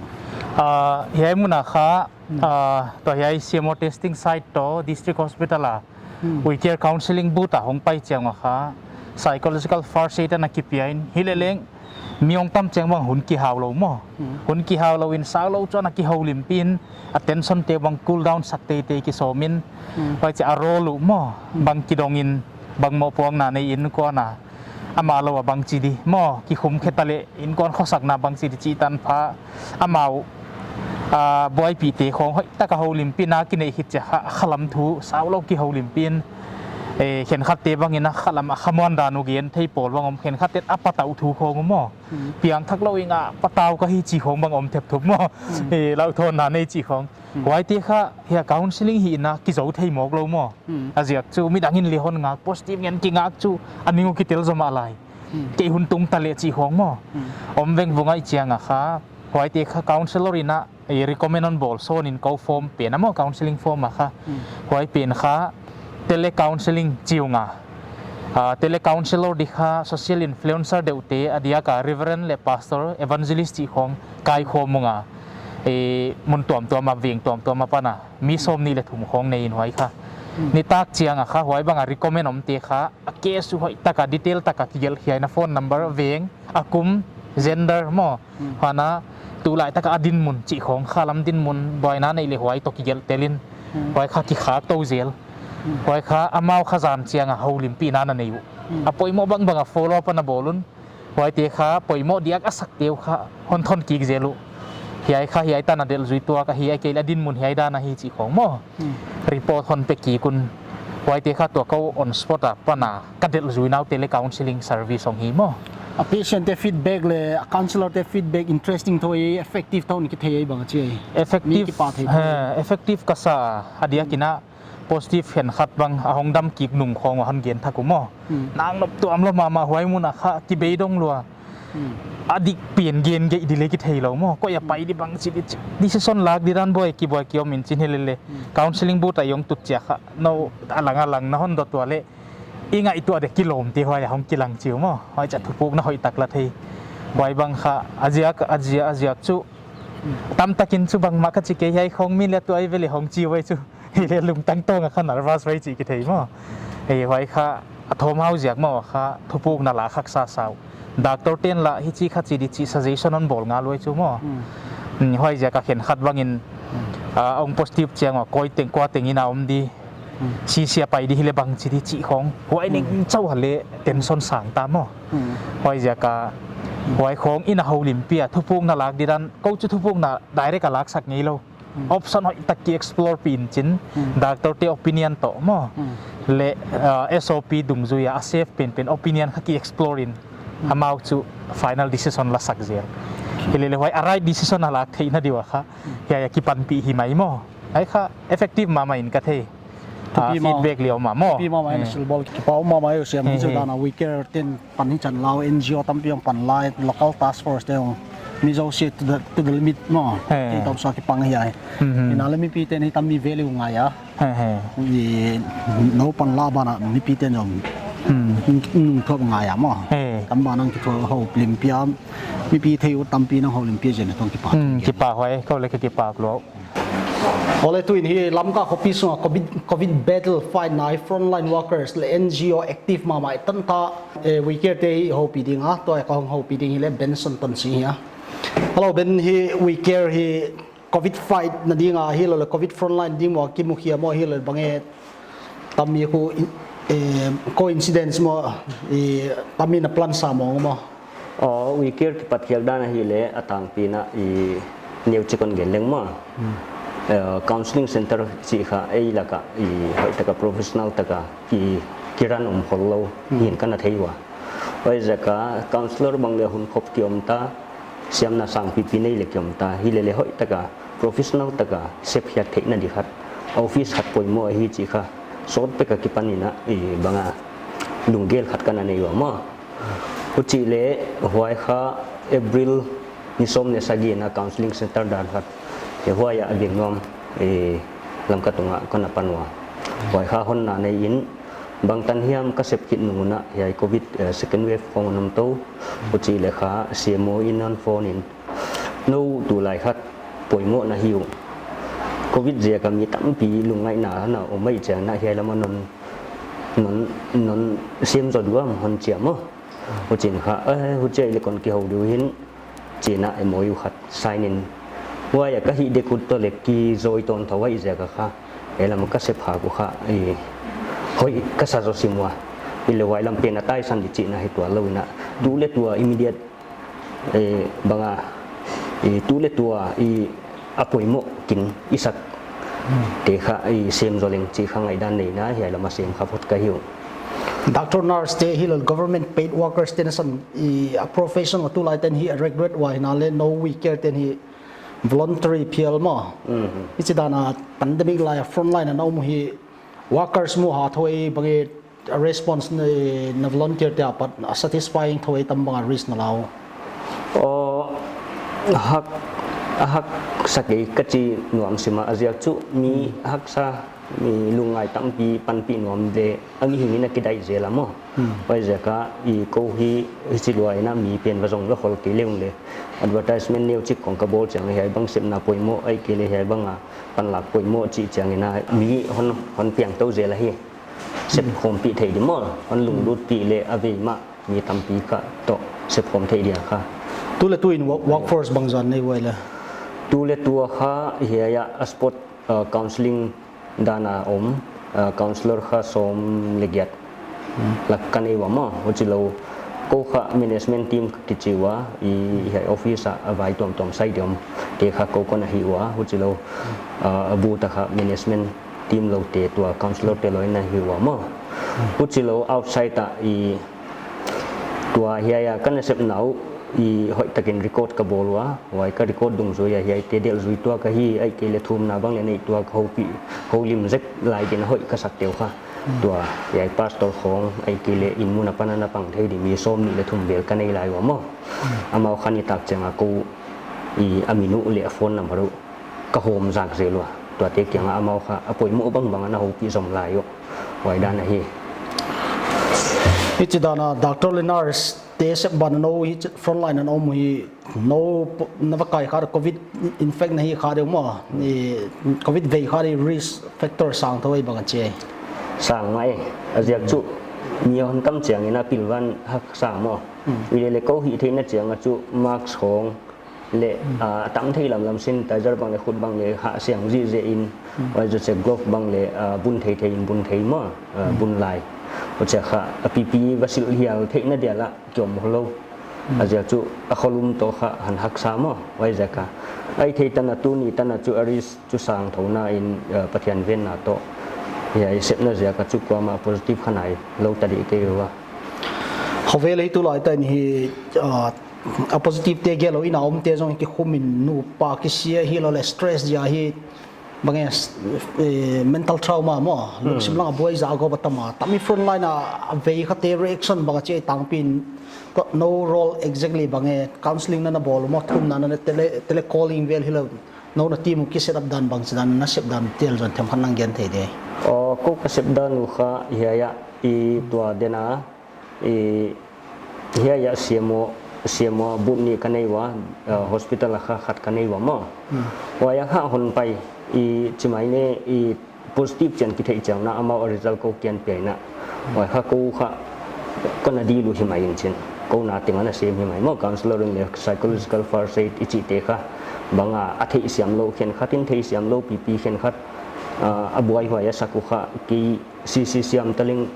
Ah, hiai mun a kha, ah, toh hiai C M O testing site toh, district hospital a, Hmm. We Care Counselling booth a hong pai chiang a kha, psychological first aid ana kipia in, hileh leng, mi hong tam chiang bang hun kihau lou maw. Hmm. Hun kihau lou in sau lou chuan a kihoulimpi in, a tension te bang cool down sak teitei kisawm in, Hmm. huai chiah a rawl uh maw, Hmm. bang kidong in, bang mohpuakna nei in kuan a, amah lou a bangchi di maw, kikhum khe ta leh inkuan khosakna bangchi di chih tan pha, amau, ah, buaipihte khong hoih taka houlimpina kinei khit chiah kha, khalam thu sau lou kihoulimpi in, eh, khenkhatte bang in a khalam a khamuan dan uh gen thei pawl bang om, khenkhatte'n a patau thu khong uh maw. Hmm. Piangthak lou in a patau ka hi chih khong bang om thepthup maw. Hmm. Eh, lau thawnna nei chih khong. Hmm. Huaite kha, hiai counselling hihna kizou thei mawk lou maw. Hmm. A ziak chu midang in leh hon ngak, positive ngen kingak chu a ning uh kitel zaw mah lai. Hmm. Kei hun tung ta leh chih khong maw. Hmm. Om vengvung ahih chiang a kha, huaite kha counselor in a, eh, recommend hon bawl sawn in kou form pen a maw, counselling form a kha. Hmm. Huai pen kha telecounselling chi ung a. Ah, telecounselor di kha social influencer deuhte a diak a Reverend leh Pastor, Evangelist chih khong kaikhawm ung a. Eh, mun tuamtuam a, veng tuamtuam a pan a. Mi sawmnih leh thum khong nei in huai kha. Hmm. Nitak chiang a kha, huai bang a recommend omte kha, a case uh hoih taka, detail taka kigelh hiai na phone number, veng, a kum, gender maw. Hmm. Huan a, tulaitak a dinmun chih khong kha lam dinmun buaina nei leh huai toh kigelh telin. Hmm. Huai kha kikhak tou zel. Hmm. Huai kha amau kha zan chiang a houlimpihna ana nei uh. Hmm. A poimoh bangbang a follow up ana bawl un. Huaite kha poimoh diak a sakte uh kha hon thon kik zel uh. Hiai kha hiai tan a delh zui tuak a, hiai kei leh a dinmun hiai dan ahi chih khong maw. Hmm. Report hon pe kik un. Huaite kha tua kou on spot a pan a ka delh zui naute leh counselling service hong hi maw. A patient te feedback leh a counselor te feedback interesting thou, effective thou in kithei bang chi. Effective, mi kipak thei. He, effective ka sa a, a diakin a positive khenkhat bang a hong dam kik nung khong a hon gen thak uh maw. Hmm. Nang nop tuam lou mahmah huai mun a kha kibeidong lua. Hmm. A dik pen gen gei di leh kithei lou maw. Koi a pai di bang chi di chi. Decision lak di dan buai kibuai kiom in chin hi lele. Hmm. Counselling bu ta yong tut chia kha. No alang alang na hon dot tua leh. I ngaihtuah dek kilawmte huai a hong kilang chi uh maw. Huai chia thupukna hoihtak la thei. Huai bang kha a ziak, a ziak, a ziak chu. Hmm. Tamtakin chu bangmah ka chi kei hiai khong mi leh tuai ve leh hong chi huai chu. Hi leh lungtang tawng a kha nervous huai chi kithei maw. Hei huai kha a thawm hau ziak maw kha thupukna la khak sa sau. Doctor ten la hichi kha chi di chi suggestion hon bawl ngal huai chu maw. Hmm. Hmm, huai ziak a khenkhat bangin, hmm, ah, hong positive chiang a koi teng kua teng in a om di. Hmm. Chi sia pai di hi leh bang chi di chi khong. Huai ning, hmm, chauh a leh tension sang ta maw. Hmm. Huai ziak a, hmm, huai khong in a houlimpih a thupukna lak di dan, kou chu thupukna direct a lak sak ngei lou. Hmm. Option hoihtak ki explore pih in chin, hmm, doctor te opinion toh maw. Hmm. Leh, ah, S O P dungzui a, a safe penpen opinion kha ki explore in. Hmm. Amau chu final decision la sak zel. Hi lele huai a right decision a lak theihna di uh a kha. Hmm. Hiai a kipanpih hi mai maw. Huai kha effective mahmah in ka thei. Ah, thupi mahmah. Feedback leh om a maw. Thupi mahmah in, eh, sil bawl kipak mahmah uh siam. Eh, hi chu, eh, dan a WeCare ten pan hichan lau, N G O tampi hong pan lai, local task force te hong. Mi zousia to the, to the limit maw. Eh. Kei tawp sa kipang hiai. Mhm. Ina leh mipi ten hi tam mi value ngai a. He, he. I, nou pan la ban a mipi ten zong. Hmm. Nung thuap ngai a maw. He. Tam ban a kithuah houlimpih a. Mipi thei uh tampi in houlimpih zen tong kipak. Hmm, kipak huai, kou leh kipak lou. Ole tuin hi Lamka khopi sunga covid, covid battle fight na hi frontline workers leh N G O active mahmah tan ta, eh, WeCare te hi houpih ding a, tua ka hong houpih ding hi leh Benson Tonsing hi a. Hello Ben, hi WeCare hi covid fight na ding a hilou leh covid frontline ding maw kimukhia maw hilou leh bang e tam mi khu in, eh, coincidence maw, eh, tam mi na plan sa maw maw. Oh, WeCare kipat khiak dan ahi leh a tangpi in a i neuchik kon gen leng maw. Hmm. Eh, counselling center chih kha ei lak a i hoihtak a professional tak a ki, ki run om khol lou, hmm, hi'n ka na thei ua. Huai ziak a counselor bang leh hun khop ki om ta, siamna sangpipi nei leh ki om ta, hi lele hoihtak a, professional tak a, sep khiak theihna di khat, office khat poimoh ahi chih kha, sawt pek a kipan in a, i bang a, lunggel khat ka na nei ua maw. Huchi leh huai kha April ni sawm leh sagih in a counselling center dan khat, eh, huai a veng nuam, eh, Lamka tung a ka na pan ua. Huai kha honna nei in, bangtan hiam ka sep khit nung un a, hiai covid, eh, second wave khong a om tou, huchi leh kha C M O in hon phone in, nou tulai khat poimoh na hi uh. Covid ziak a mi tampi lungngaihna na om mai chiang in a hiai lam a non, non, non sem zou diam hon chi a maw. Huchiin kha, eh, huchi a i leh kon kihou diu hi'n, chi in a M O U khat sign in. Huai a ka hih dek uh toh leh kizawitawn thou ahih ziak a kha, hiai lam ka sep khak uh kha, eh, hoih ka sa zaw sim ua. Hi leh huai lam pen a taisan di chihna hi tuan lou in a. Tu leh tua immediate, eh, bang a, eh, tu leh tua i a poimoh kin i sak te kha i sem zaw leng chih kha ngaihdan nei in a hiai lam a sem kha phot ka hi uh. Doctor, nurse te hilou leh government paid workers te'n a san i a profession a tulai te'n hi a regret ua hi in a leh nou WeCare te'n hi voluntary phial maw. Mhm. Hichi dan a pandemic lai a frontline a na om hi workers mu ha thou e bang e response na, na volunteer te apat a satisfying thou e tam bang a risk na la uh. Oh, hak, a haksa kei ka chi nuam sim a, a ziak chu mi, hmm, haksa, mi lungngai tampi panpih nuam leh a mihing in a kidai zel a maw. Hmm. Huai ziak a i kou hi, hichi lua in a mi pen va zong va khol kei leng leh advertisement neuchik khong ka bawl chiang hiai bang sepna poimoh ahihkeileh hiai bang a panlak poimoh chih chiang in a mi hon, hon piang tou zel ahi. Sep khawmpih theih di maw, hon lunglutpih leh a vei mah mi tampi kha toh sep khawm theih dia kha. Tu le tu in wo-, workforce bangzah nei uai le? Tu le tu a kha hiai a sport, uh, counselling dan a om, uh, counsellor kha sawm le giat lak ka nei ua maw, huchilou kou kha management team kichi ua, i hiai office a a vai tuamtuam sai diam te kha kou kon ahi ua, huchilou, uh, a bu ta kha management team lou te tua counsellor te lou in ahi ua maw. Huchilou outside a i tua hiai a ka nasepna uh i hoihtakin record ka bawl ua, huai ka record dungzui a hiaite delh zui tuak ahi, ahihkeileh thumna bang leh neih tuak, houpih, houlim zek lai dingin hoih ka sak te uh kha. Tua hiai pastor khawng, ahihkeileh inn mun apan a na pang thei di mi sawmnih leh thum vel ka nei lai ua maw. Amau kha nitak chiang a kou i a min uh leh a phone number uh ka hawm zak zel ua. Tuate kiang a amau kha a poimoh bangbang a na houpih zom lai uh. Huai dan ahi. Hichi dan a doctor leh nurse te sep ban a nou hichi frontline a na om uh hi, nou po-, na va kai kha, covid infect na hi kha deuh maw, i covid vei kha di risk factor sang thou ahi bang a chi. Sang mai, a ziak chu mi hon tam chiang in a pilvan hak sang maw. I leh leh kou hih theihna chiang a chu mask khawng leh, ah, a tam thei lamlam sanitizer bang leh khut bang leh hah siang zihzeh in, huai zoh sek glove bang leh, ah, bun theithei in bun thei maw, ah, bun lai. Huchia kha a P P E va silh hial theihna dia lah kiom lou. A ziak chu a kholum toh kha han haksa maw, huai ziak a. Ahihthei tan a tuni tan a chu a risk chu sang thou na in, ah, Pathian venna toh hiai sepna ziak a chu kuamah positive kha nai lou ta di kei ua. Khovel hi tulai tan hi, ah, a positive te gel lou in a om te zong kikhum in nupa kisia hilou leh stress dia hi bang e, eh, mental trauma maw, lungsim lang a buai zah a gawp a tam a. Tami frontline a vei kha te reaction bang a chi tangpi in, kou, nou role exactly bang e, counselling na na bawl maw, thumna na na tele, tele calling vel hilou, nou na team ki set up dan bangchi dan, na sep dan tel zon themkhat nang gen thei di. Oh, kou ka sep dan uh kha hiai a i tua den a, i hiai a C M O, C M O booth nih ka nei ua, uh, hospital a kha khat ka nei ua maw. Huai a kha hon pai i chi mai leh i positive chiang kitheih chiang na amau a result kou kiang piak na. Huai kha kou kha kon a deal uh hi mai in chin. Kou na teng a na sem hi mai maw, counsellor in leh psychological first aid i chihte kha. Bang a a theihsiam lou khenkhat in theihsiam lou pipi khenkhat, ah, a buaihuai a sak uh kha kei C C siam ta leng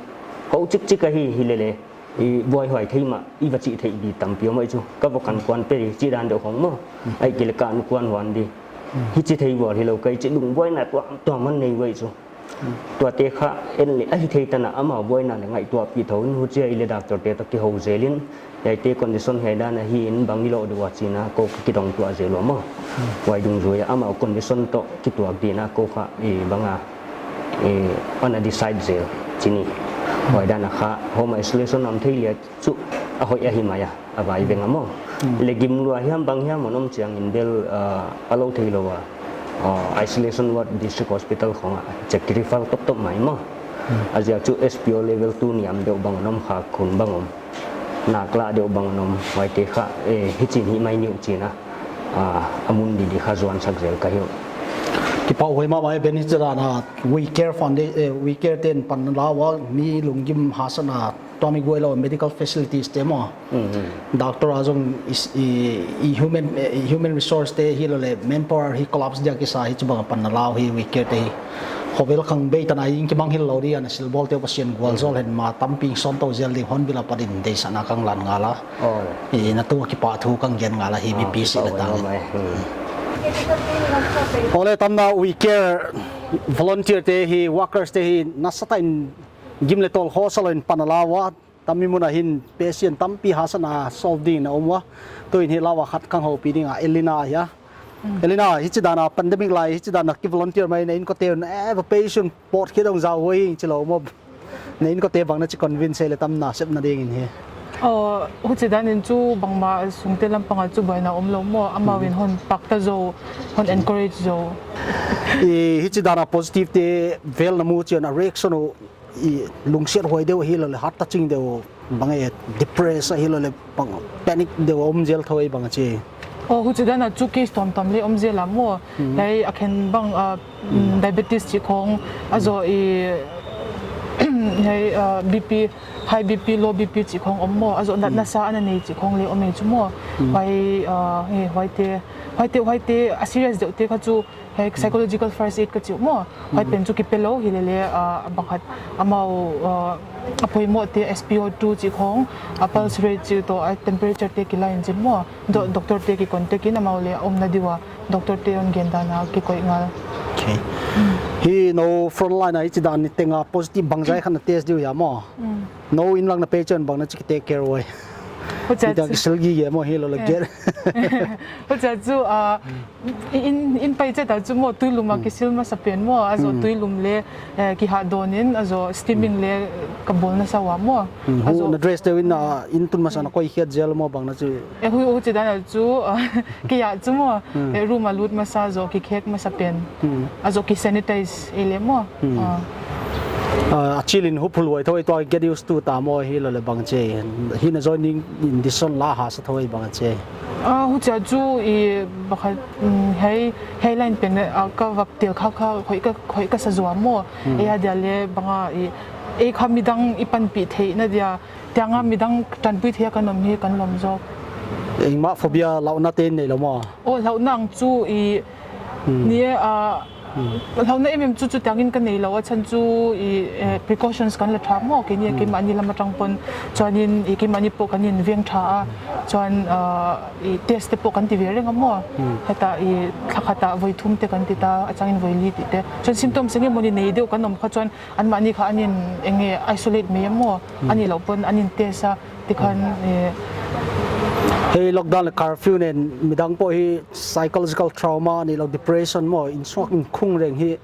kou chikchik ahi hi leh leh. I buaihuai thei mah, i va chih theih di tampi om ahi chu. Ka va kan kuan pe di, chih dan deuh khong maw. Ahihkeileh kan kuan huan di. Hichi thei bual hilou ka i chi lungbuaina tuamtuam man nei uai chu. Tuate kha en leh ahihthei tan a amau buaina leh ngaihtuahpih thou in huchia i leh doctor te toh kihou zel in. Hiaite condition hiai dan ahi in bang i lou di ua chi in a kou ka kidong tuah zel ua maw. Huai dungzui a amau condition toh kituak di in a kou kha i bang a eh, ana decide zel chih ni. Huai dan a kha home isolation om thei leh chu a hoih ahi mai a, a vai veng a maw. Leh gim lua hiam bang hiam hon om chiang in bel, ah, a lou thei lou a. Ah, isolation ward district hospital khong a check refer tawptawp mai maw. A ziak chu S P O level two niam deuh bang hon om kha khun bang om. Nak lah deuh bang hon om, huaite kha, eh, hichi in hih mai ni uh chi in a, ah, a mun didi kha zuan sak zel ka hi uh. Kipahhuai mahmah e Ben, hichi dan a We Care Founda-, eh, We Care te'n pan la ua mi lunggim haksatna tuam i guai lou medical facilities te maw. Doctor a zong i, i, i human, eh, i human resource te hilou leh manpower hi collapse dia kisa hichi bang pan la uh hi We Care te hi. Khovel khang bei tan a in kimang hilou di a na silbawl te uh Pasian gualzawl hen ma tampi sawm tou zel ding hon bil a pat in deihsakna kang lan ngal a. Oi. I na tu a kipahthu kang gen ngal a hi. Ah, V P C le kipahthu tang. Mai. Hmm. Ole tamna We Care volunteer te hi, workers te hi, nasatah in gim leh tawl khosa lou in pan a la ua, tami mun a hin patient tampi haksatna solve ding in a om ua. Tu in hi la ua khat kang houpih ding a, Elena ahi a. Hmm. Elena, hichi dan a pandemic lai, hichi dan a ki volunteer mai na inkote un, eh, va patient pawt khit ong zau ua hi chi lou maw. Na inkote bang na chi convince leh tamna sepna ding in hi. Oh, huchi dan in chu bangmah sungte lampang a chu buaina om lou maw, amau in hon pak ta zou, hon encourage zou. I hichi dan a positive te vel na mu chiang a reaction uh i lungsiathuai deuh hilou leh heart touching deuh bang e depress a hilou leh bang panic deuh om zel thou e bang chi. Oh, huchi dan a chu case tuamtuam leh om zel a maw. Hmm. Hiai a khen bang, ah, mm, diabetes chih khong a zoh i, hiai, ah, B P, High B P, low B P chih khong om maw, a zoh natna sa ana nei chih khong le om ei chu maw. Huai, ah, he, huaite, huaite, huaite a serious deuhte kha chu, hei, psychological first aid ka chih uh maw. Huai pen chu kipe lou hilele, ah, a bang khat amau, ah, a poimoh te S P O two chih khong, a pulse rate chih toh, a temperature te kilai in chin maw. Do-, doctor te ki contact in amau le a omna di ua, doctor te hon gen dan a kikoih ngal. Okay. Hi nou front line a hichi dan ni teng a positive bangzah khat na test di uh hia maw. Nou inn lang na pei chiang bang na chi ki take care uai. Huchia chu, kisil gige maw hilou le get. Huchia chu, ah, inn, inn pai chiat a chu maw tuilum a kisil masa pen maw, a zoh tuilum le, eh, kihah dawn in, a zoh steaming le ka bawl na sa ua maw. A zoh na dress te in, ah, inn tun masa na koih khiat zel maw bang na chi. Eh, hu, huchi dan a chu, ah, kihah chu maw, eh, room a lut masa zoh kikhek masa pen. A zoh ki sanitize ei le maw. Ah. Ah, a chilin hu phul uai thou ei tua get used to ta maw hilou le bang chi. Hi na joining in decision la ha sa thou ei bang chi. Ah, huchia chu i bang khat, mm, hei, hei line pen, ah, ka vak tel kha kha, khoi ka, khoi ka sa zua maw. Ei a dia le bang a i, ei kha midang i panpih theihna dia, tiang a midang tanpui thei a kan om hi kan lawm zaw. Engmah phobia lauhna te nei lou maw. Oh, lauhna ang chu i, ni e, ah, lauhna em em chu chutiang in ka nei lou a, chan chu i, eh, precautions kan la tha maw, keini, keimahni lam atang pon, chuan in i keimahni pawh kan inveng tha a, chuan, ah, i test te pawh kan ti ve reng a maw. Heta i thla khat a voi thum te kan ti ta, a chang in voi li tih te. Chuan symptoms eng emaw ni nei deuh kan om kha chuan, anmahni kha an in eng nge isolate mai a maw, a ni lou pon an in test a, tikhan, eh. Hei lockdown le curfew nen midang pawh hi psychological trauma ni lou, depression maw, in suak in khung reng hi.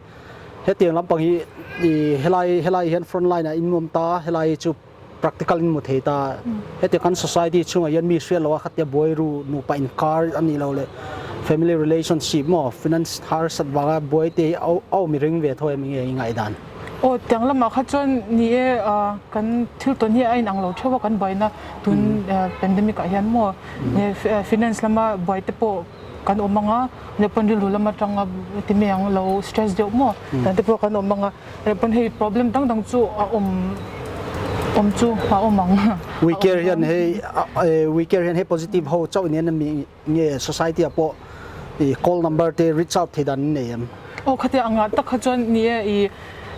Hetiang lampang hi, i helai, helai hian front line a in om ta, helai chu practical in mu thei ta. Hetiang kan society chunga hian mi hriat lou a khatia buai ru, nupa inkar a ni lou le family relationship maw, finance harsat vanga buai te hi a um i ring ve thou em nge i ngaihdan. Oh, tiang lam a kha chuan ni e, ah, kan thil tawn hi a inang lou theuh a kan buaina tun, ah, pandemic ah hian maw. Eh, fi-, ah, finance lam a buai te pawh kan awm ang a, le pon rilru lam atang a ti mai ang lou stress deuh maw. Tan te pawh kan awm ang a, le pon hei problem dang dang chu a awm, awm chu a awm ang. We Care hian hei, ah, eh, We Care hian hei positive ho chauh nen a mi nge society a pawh i call number te reach out thei dan nei em? Oh, khatia a ngah tak kha chuan ni e i,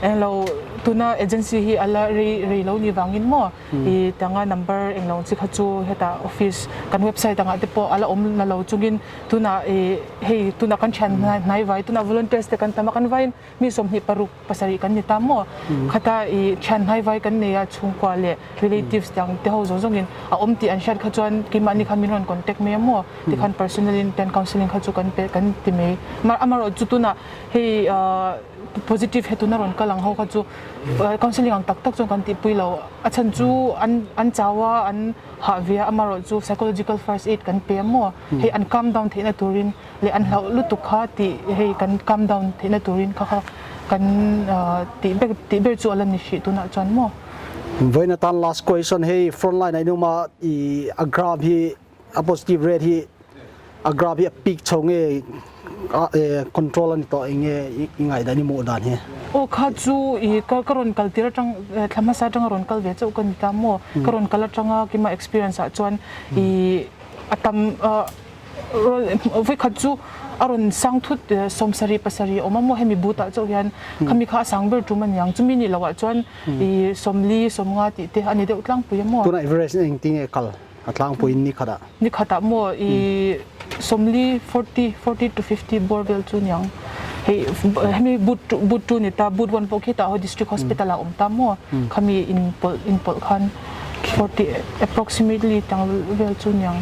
eh, lou tuna agency hi a la rei, rei lou ni vangin maw. I tiang a number eng lou chi kha chu heta office kan website angah te pawh a la awm na lou chungin tuna i hei tuna kan thian hnai, hnai vai tuna volunteers te kan tam a kan vaiin mi sawmhnih paruk pasarih kan ni ta maw. Khata i thian hnai vai kan nei a chhungkua le relatives tiang te ho zawng zawngin a awm tih an hriat kha chuan keimahni kha min rawn contact mai a maw. Tikhan personal in ten counselling kha chu kan pe, kan ti mai. Mar, amarawh chu tuna hei, ah, positive he tuna rawn kal ang ho kha chu, ah, counselling ang tak tak chuan kan tihpui lou. A chhan chu an, an chau a, an hah ve a, amarawh chu psychological first aid kan pe a maw. Hei an calm down theihna turin le an hlauh lutuk kha tih hei kan calm down theihna turin kha kha kan, ah, tih ber, tih ber chu a la ni hrih tunah chuan maw. Vawiin a tan last question, hei frontline a i um a, i a graph hi, a positive rate hi, a graph hi a peak chho nge, a, eh, control a ni tawh eng nge i, i ngaihdan i muh dan hi? Oh, kha chu i ka, ka rawn kal tir atang, eh, thla hmasa atang a rawn kal ve chauh ka ni ta maw. Ka rawn kal atanga keima experience ah chuan i a tam, ah, Ro-, voi khat chu a rawn sang thut, eh, sawmsarih pasarih awm a maw, hemi booth ah chauh hian khami kha a sang ber tum a ni ang, chumi ni lo ah chuan i sawmli, sawmnga tih te a ni deuh tlangpui a maw. Tuna average eng ti nge kal a tlangpui ni khat ah? Ni khat ah maw, i sawmli, forty, forty to fifty bawr vel chu ni ang. Hei, f-, hemi booth two, booth two ni ta, booth one pawh khi ta ho district hospital ah awm ta maw. Khami inpawlh, inpawlh khan forty approximately tang vel chu ni ang.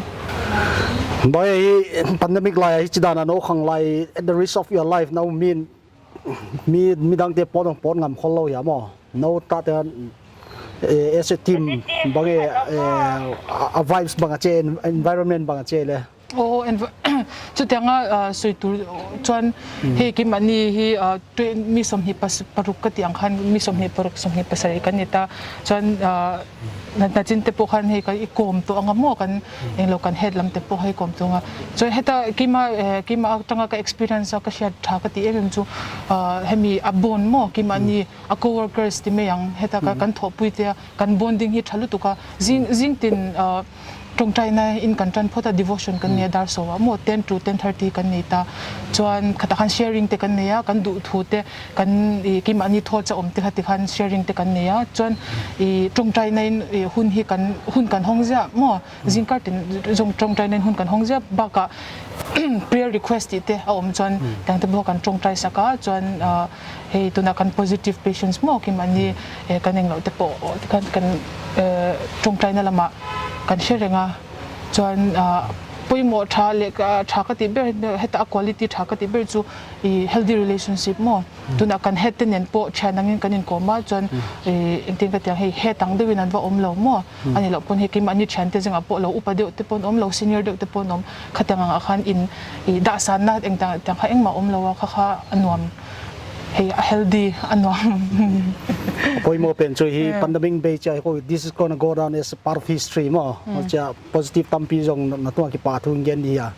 Bang e hi pandemic lai a hi chi dan a no khang lai, at the risk of your life, no min, mi, midangte pawt ang pawt ngam khol lo hia maw? No ta te, eh, as a team, bang e, eh, a, a vibes bang a che, environment bang a che le? Oh, en va-, chutiang a, ah, sui tur chuan, hei, keimahni hi, ah, twe-, mi sawmhnih pas-, paruk ka tih ang khan, mi sawmhnih paruk, sawmhnih pasarih kan ni ta. Chuan, ah, na, na chin te pawh khan hei ka i kawm tawh ang a maw, kan englo kan het lam te pawh hei kawm tawh ang a. Chuan heta keima, eh, keima atanga ka experience a ka hriat ṭha ka ti em em chu, ah, hemi a bond maw, keimahni a co-workers ti mai ang, heta ka, kan thawhpui te a, kan bonding hi ṭha lutuk a. Zing, zing tin, ah, ṭawngṭaina in kan ṭan phawt a, devotion kan nei a, dar sawm a maw, ten to ten thirty kan nei ta. Chuan khat ah khan sharing te kan nei a, kan duh thu te, kan i, keimahni thawcha awm te kha ti khan sharing te kan nei a. Chuan i ṭawngṭaina in i hun hi kan, hun kan hawng zia maw, zingkar tin zong ṭawngṭaina in hun kan hawng zia bakah prayer request tih te a awm chuan tang te pawh kan ṭawngṭai sak a, chuan, ah, hei tunah kan positive patients maw keimahni, eh, kan englo te pawh kan, kan, eh, ṭawngṭaina lamah kan hre reng a. Chuan, ah, pawimawh ṭha leh ka, ṭha ka tih ber, heta a quality ṭha ka tih ber chu i healthy relationship maw. Tunah kan het te nen pawh ṭhian angin kan inkawm a, chuan, eh, engtin ka tih ang, hei, het ang deuhin an va awm lo maw. A ni loh pawn hi keimahni ṭhiante zingah pawh lo upa deuh te pawn awm lo, senior deuh te pawn awm, khatiang angah khan in, i dahsanna engtang tang kha engmah awm lo a, kha kha a nuam. Hei, a healthy a nuam. A pawimawh pen chu hi pandemic bei chia hi ko, this is gonna go down as a part of history maw. Chia positive tampi zong na, na tungah kipahthu in gen di a.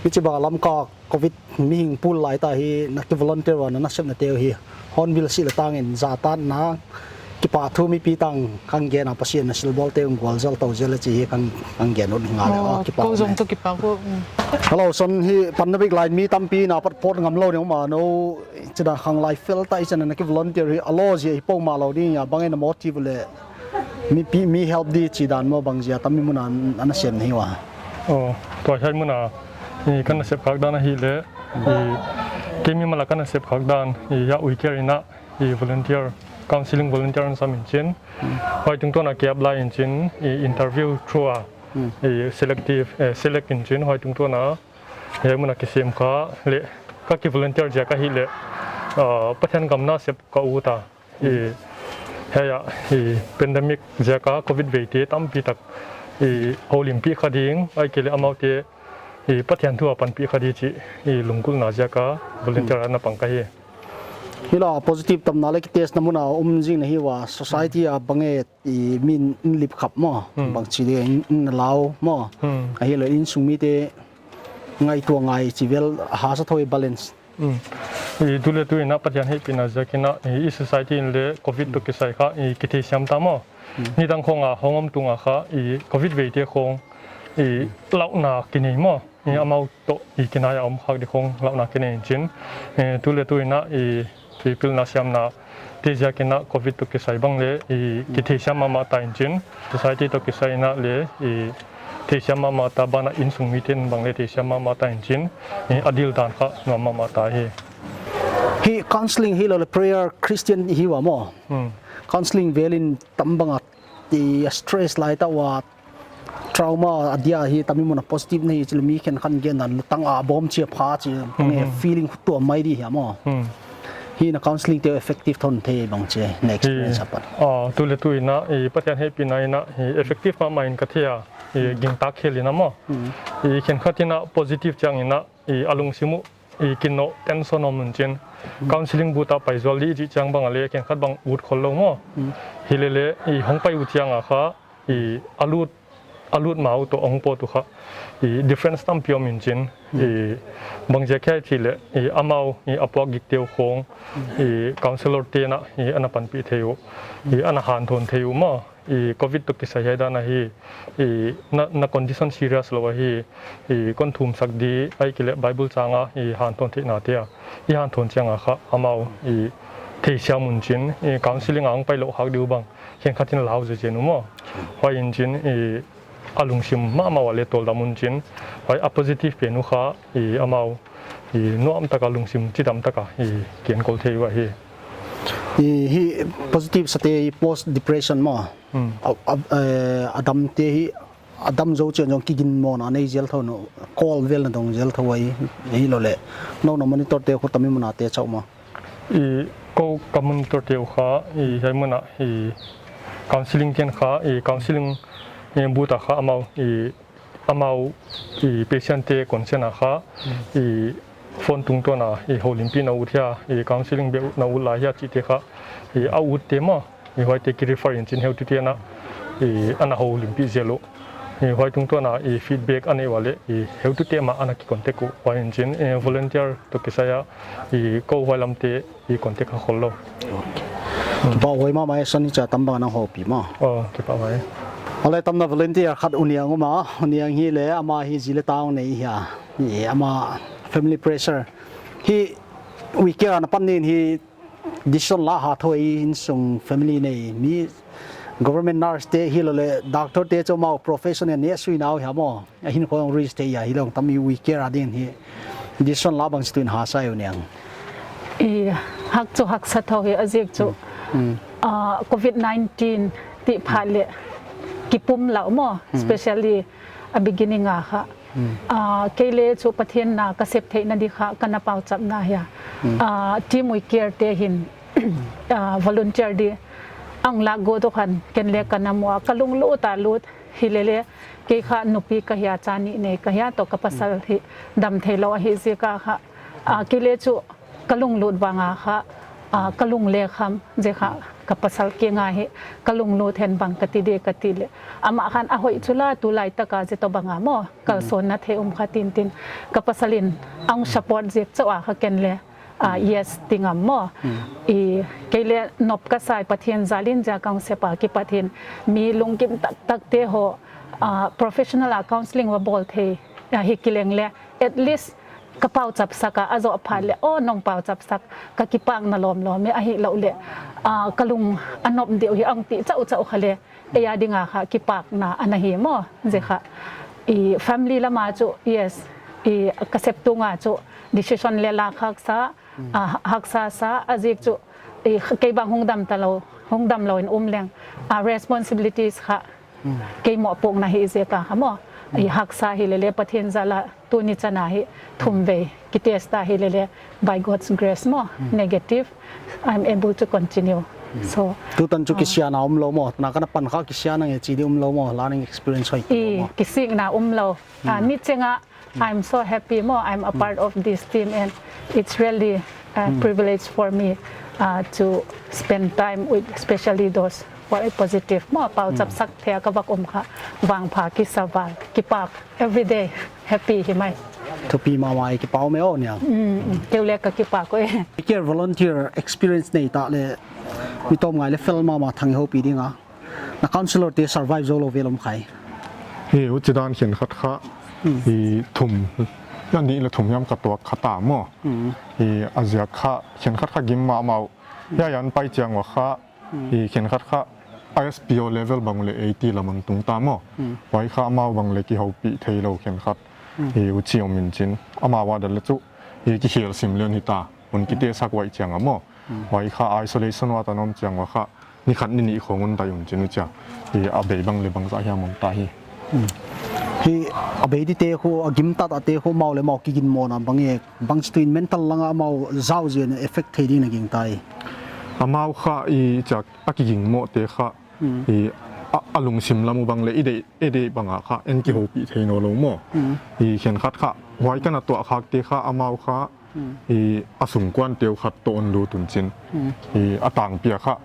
Hichibang Lamka covid mihing pool lai ta hi na ki volunteer ua na nasepna te uh hi Hornbill sih le tangin zahtakna kipahthu mipi tang kan gen a, Pasian na silbawl te un gualzal tou zel e chih hi kan, kan gen ut ngal e. Oh, kipak ko zong to kipak uh. Hello, son hi pandemic lai mi tampi na pat pawt ngam lo ni um a, no chida khang lai fel ta i chan na ki volunteer hi a lo zia hi pawimawh lo ding a, bang e na motive le mipi, mi help di chih dan maw, bang zia tami mun a na sem na hi ua? Oh, tua hiai mun a i kan nasep khak dan ahihleh, i kei mimal a kan nasep khak dan, i ya ui care in a, i volunteer, counseling volunteer an sam in chin. Huai tungtawn a ki apply in chin, i interview through a, i selective, eh, select in chin, huai tungtawn a hiai mun a kisem kha leh, ka ki volunteer ziak ahihleh, ah, Pathian gam nasep ka ut a. I, hiai a, i, pandemic ziak a covid veite tampi tak i houlimpih kha ding, ahihkeileh amaute i Pathian thu a panpih kha di chih i lunggulhna ziak a volunteer a na pang ka hi. Hi la positive tamna leh ki test na mun a um zing na hi ua, society a bang e i min in lip khap maw, bang chi di in, in lau maw. Ahihleh insung mite ngaihtuah ngai chi vel hasa thou i balance. I tu leh tu in a Pathian hehpihna ziak in a, i, i society in leh covid toh kisai kha i kitheisiam ta maw. Nidang khawng a hong om tung a kha i covid veite khawng i lauhna kinei maw. I amau toh i kinai a om khak di khawng lauhna kinei in chin. I tu leh tu in a i, i pilna siamna te ziak in a covid toh kisai bang leh i kitheisiam mahmah ta in chin. Society toh kisai in a leh i theisiam mahmah ta, banah insung mite'n bang leh theisiam mahmah ta in chin, i a dil dan kha nuam mahmah ta hi. Hi counseling hi lo leh prayer Christian hi ua maw. Counseling vel in tam bang a ti a stress lai ta ua, trauma a dia hi tami mun a positive na hi chileh mi khenkhat gen dan lutang a bawm chia pha chi, feeling tuam mai di hi a maw. Hi na counseling te effective thon thei bang chi na experience a pat. Ah, tu leh tu in a i Pathian hehpihna in a i effective mahmah in ka thei a, i gingtak khel in a maw. I khenkhat in a positive chiang in a i a lungsim uh i kinoh tension om un chin. Counseling but a pai zual di chih chiang bang a leh khenkhat bang ut khol lou maw. Hileleh i hong pai uh chiang a kha i a lut, a lut ma uh toh hong pawt uh kha i difference tampi om in chin. I bang ziak hiam chih leh i amau i a puak gik te uh khawng i counselor te'n a i ana panpih thei uh, i ana hanthawn thei uh maw. I covid toh kisai hiai dan ahi, i na, na condition serious lou ahi, i kon thum sak di, ahihkeileh Bible chang a i hanthawn theihna te a i hanthawn chiang a kha amau i theisiam un chin, i counseling a hong pai lou khak di uh bang khenkhat in lau zezen uh maw. Huai in chin i a lungsim mahmah ua leh tawldam un chin, huai a positive pen uh kha i amau i nuam tak a lungsim chidam tak a i kienkol thei uh ahi. I hi positive sate i post depression maw. A, a, eh, a dam te hi, a dam zou chiang zong kiginmawhna nei zel thou, no, kol vel na dong zel thou ahi, hi lo leh. No, no monitor te khu tami mun a te chauh maw. I ko ka monitor te uh kha, i hiai mun a, i counseling te'n kha, i counseling, i but a kha amau, i Amau i patient te consent a kha i phone tungtawn a i houlimpih na ut hia, i counseling beh na ut lai hia chihte kha i a utte maw, i huaite ki refer in chin heutute'n a i ana houlimpih zel uh. I huai tungtawn a i feedback a neih uleh i heutute mah ana ki contact uh. Huai in chin i volunteer toh kisai a i kou huai lamte i contact a khol lou. Kipahhuai mahmah e, Sonicha, tam bang nang houpih maw. Oh, kipahhuai. Huleh tamna volunteer khat U Niang om a, U Niang hi leh amah hi zi leh ta nei hia. Hi amah family pressure. Hi We Care a na pan nin hi decision la ha thou e, insung family nei mi government nurse te hilou leh doctor te chu amau profession a ne sui nau hia maw. A hinkhua risk te ia hilou, tami We Care a din hi decision la bang situin ha sa e U Niang. I hak chu haksa thou hi, a ziak chu, ah, covid nineteen tih phat leh kipumlou maw, especially a beginning a kha. Ah, kei leh chu Pathian na ka sep theihna di kha ka na pauchapna hia. Ah, Team We Care te hin, ah, volunteer di ang lak go to khan ken leh ka na mu a, ka lunglut a lut. Hilele, kei kha nupi ka hia, cha nih nei ka hia, toh ka pasal hi dam theilou ahi ziak a kha. Ah, kei leh chu ka lunglut bang a kha, ah, ka lunglekham, zi kha ka pasal kiang a hi, ka lunglut hen bang ka ti di ka ti leh. Amah khan a hoih chu la, tulai tak a zi toh bang a maw, kalsuanna thei um kha tintin. Ka pasal in ang support ziak chauh a kha ken leh, ah, yes ti ngam maw. I kei leh nop ka sa e, Pathian zal in zia kong sep a kipat hin mi lunggim taktak te ho, ah, professional a counseling va bawl thei, ah, hi kileng leh at least ka pauchap sak a, a zoh phat leh, oh, nong pauchap sak, ka kipakna lawmlawm e, ahihlouh leh, ah, ka lung a nop deuh hi ang ti chauhchauh kha leh, ei a ding a kha kipakna ana hi maw, zi kha. I family lam a chu, yes, i ka sep tung a chu decision leh lak haksa, ah, haksa sa, a ziak chu, i kei bang hong dam ta lou, hong dam lou in um leng, ah, responsibilities kha kei mohpuakna hi ziak a kha maw. I haksa hilele Pathian zal a tuni chan a hi thum vei ki test a hilele, by God's grace maw, negative, I'm able to continue. So, tutan chu kisiatna umlou maw, na ka na pan kha kisiatna nge chi di umlou maw, learning experience hoih i maw. Kisikna umlou. Ah, mi cheng a, I'm so happy maw, I'm a part of this team and it's really a privilege for me, uh, to spend time with especially those who are positive maw, pauchap sak thei a ka vak um kha, vangpha kisa val, kipak, every day happy hi mai. Thupi mahmah e, kipak e, aw Niang. Mm, mm. Keu leh ka kipak e. Care volunteer experience nei ta leh, mi tawm ngai leh fel mahmah thang houpih ding a. Na counselor te survive zou lou vel om khai. Hi, huchidan khenkhat kha, hi thum, na nih leh thum hiam ka tuak kha ta maw. Hi, a ziak kha, khenkhat kha gim mahmah uh. Hiai a pai chiang ua kha, hi khenkhat kha, I S P O level bang leh eighty lam a tung ta maw. Huai kha amau bang leh kihoupih theilou khenkhat. Hi, huchi om in chin. Amau a dal leh chu, hi kikhel sim leh hi ta. Hun ki test sak uai chiang a maw. Huai kha isolation ward a na om chiang ua kha, ni khat ni nih khong hun dai un chin uh chia. Hi a bei bang leh bangzah hiam om ta hi. Hi a bei di te khu, a gim taktak te khu amau leh amau kiginmawhna bang e, bang situin mental lang a amau zau zen effect thei ding na gingta hi. Amau kha i chia a kiginmawh te kha, i a, a lungsim lam uh bang leh i deih, i deih bang a kha, en kihoupih thei nawnlou maw. I khenkhat kha, huai ka na tuah khak te kha, amau kha, i a sungkuan te uh khat toh hon lut un chin. I a tangpi a kha,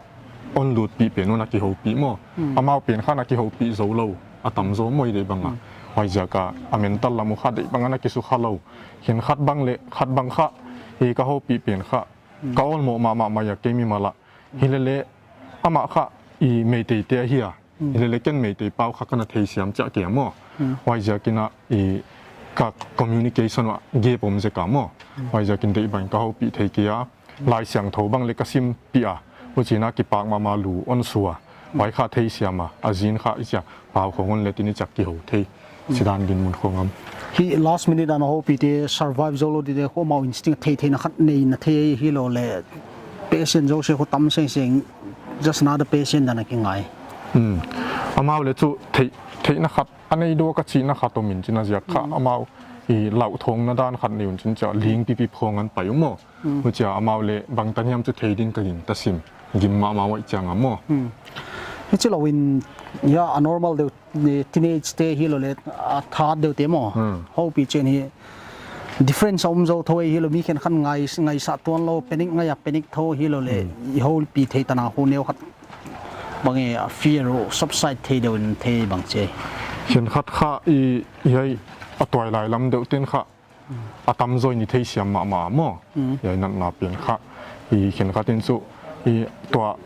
hon lutpih pen uh na kihoupih maw. Amau pen kha na kihoupih zou lou, a tamzaw maw i deih bang a. Huaiziak a, a mental lam uh kha deih bang a na kisukha lou. Khenkhat bang leh, khat bang kha, i ka houpih pen kha, ka awlmoh mahmah mai a kei mimal a. Hilele, amah kha i Meitei te ahi a. Hilele ken Meitei pau kha ka na theisiam chiah kei a maw. Huaiziak in a i ka communication uah gap om zek a maw. Huaiziak in deih bang in ka houpih thei kei a. Laisiangthou bang leh ka simpih a. Huchiin a kipak mahmah lu hon sua. Huai kha theisiam a, a zin kha i chia pau khong hon leh tin i chia kihou thei. Sidan dinmun khong am. Hi last minute a na houpih te survive zou lou di te khu amau instinct thei theihna khat nei na thei hilou leh patient zosia khu tam seng seng just another patient dan a kingai. Hmm. Amau leh chu thei, theihna khat a nei dua ka chihna khat om in chin a ziak kha amau i lauthawngna dan khat nei un chin chia ling pipip khong an pai uh maw. Huchia amau leh bangtan hiam chu thei ding ka gingta sim. Gim mahmah uai chiang a maw. Hichi lou in, ya, a normal deuh Teenage te hilou leh, a, that deuh te maw. Hmm. Houpih chiang hi difference a om zou thou hilou, mi khenkhat ngai, ngaisah tuanlou, panic ngai a panic thou hilou leh, Hmm. i houpih thei tan a hu neu khat bang e, a fear uh subside thei deuh in thei bang chi. Khenkhat kha i, i hiai a tuailai lam deuh ten kha a tamzaw in i theisiam mahmah maw. Mm. Hiai natna pen kha. I khenkhat in chu i tua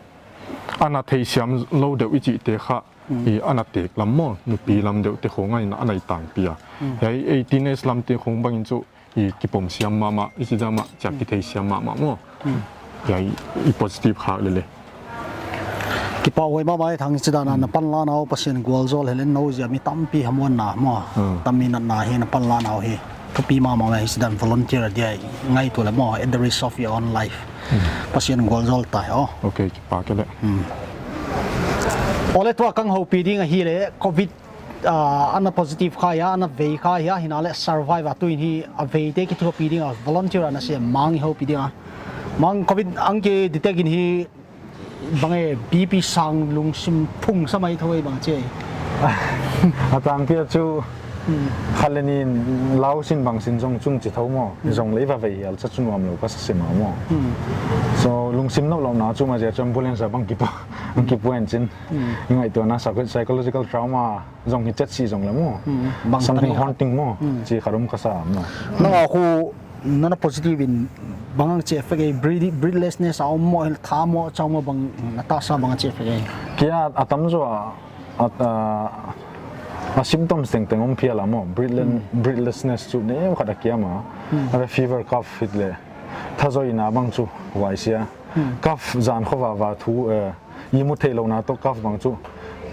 ana theisiam lou deuh i chihte kha. Mm. I ana tek lam maw, nupi lam deuh te khong a ana i tangpi a. Mm. Hiai ei teenage lam te khong bang in chu i kipom siam mahmah, i chi dan mah, chia kitheisiam mahmah maw. Mm. Hiai i positive khak lele. Kipahhuai mahmah e Thang, hichi dan a na panlakna uh Pasian gualzawl hileh nou ziak mi tampi hamuanna maw. Hmm. Tammi natna hi na panlakna uh hi thupi mahmah e, hichi dan volunteer dia ngaihtuah leh maw, at the risk of your own life. Hmm. Pasian gualzawl ta e aw. Okay, kipak e leh. Hmm. Aw leh tua ka hon houpih ding ahileh COVID ah, ana positive kha hia, ana vei kha hia, himahleh survive a tuin hi a veite kithuahpih ding a volunteer ana sem Mang i houpih ding a. Mang, COVID hon ki detect in hi bang e, BP sang, lungsim phung sa mai thou e bang chi. A tangpi a chu, Hmm. khat leh nih in lau sin bang sin zong chung chi thou maw. Hmm. Zong leh va vei hial sa chu nuamlou ka sa sim a maw. Hmm. So, lungsim noplouhna chu maw ziak chu ambulance a bang kipua, bang kipua in chin. Hmm. Ngaihtuahna psycho-, psychological trauma zong hi chet si zong leh maw. Hmm, bang Something tani khat. haunting maw. Hmm. Chi khat om ka sa maw. Nang a khu nana positive in bang hong chi effect e, breath-, breathlessness a om maw, tha maw, chau maw bang na tahsa bang chi effect e. Kia a tamzaw a, a, a, a symptoms tengteng om phial a maw. Breathle-, Hmm. breathlessness chu neu khat a kiam a. Hmm. A fever, cough hileh. Thazaw in a bang chu huai sia. Hmm. Cough zan khua va va thu, eh, i mu theihlouhna toh cough bang chu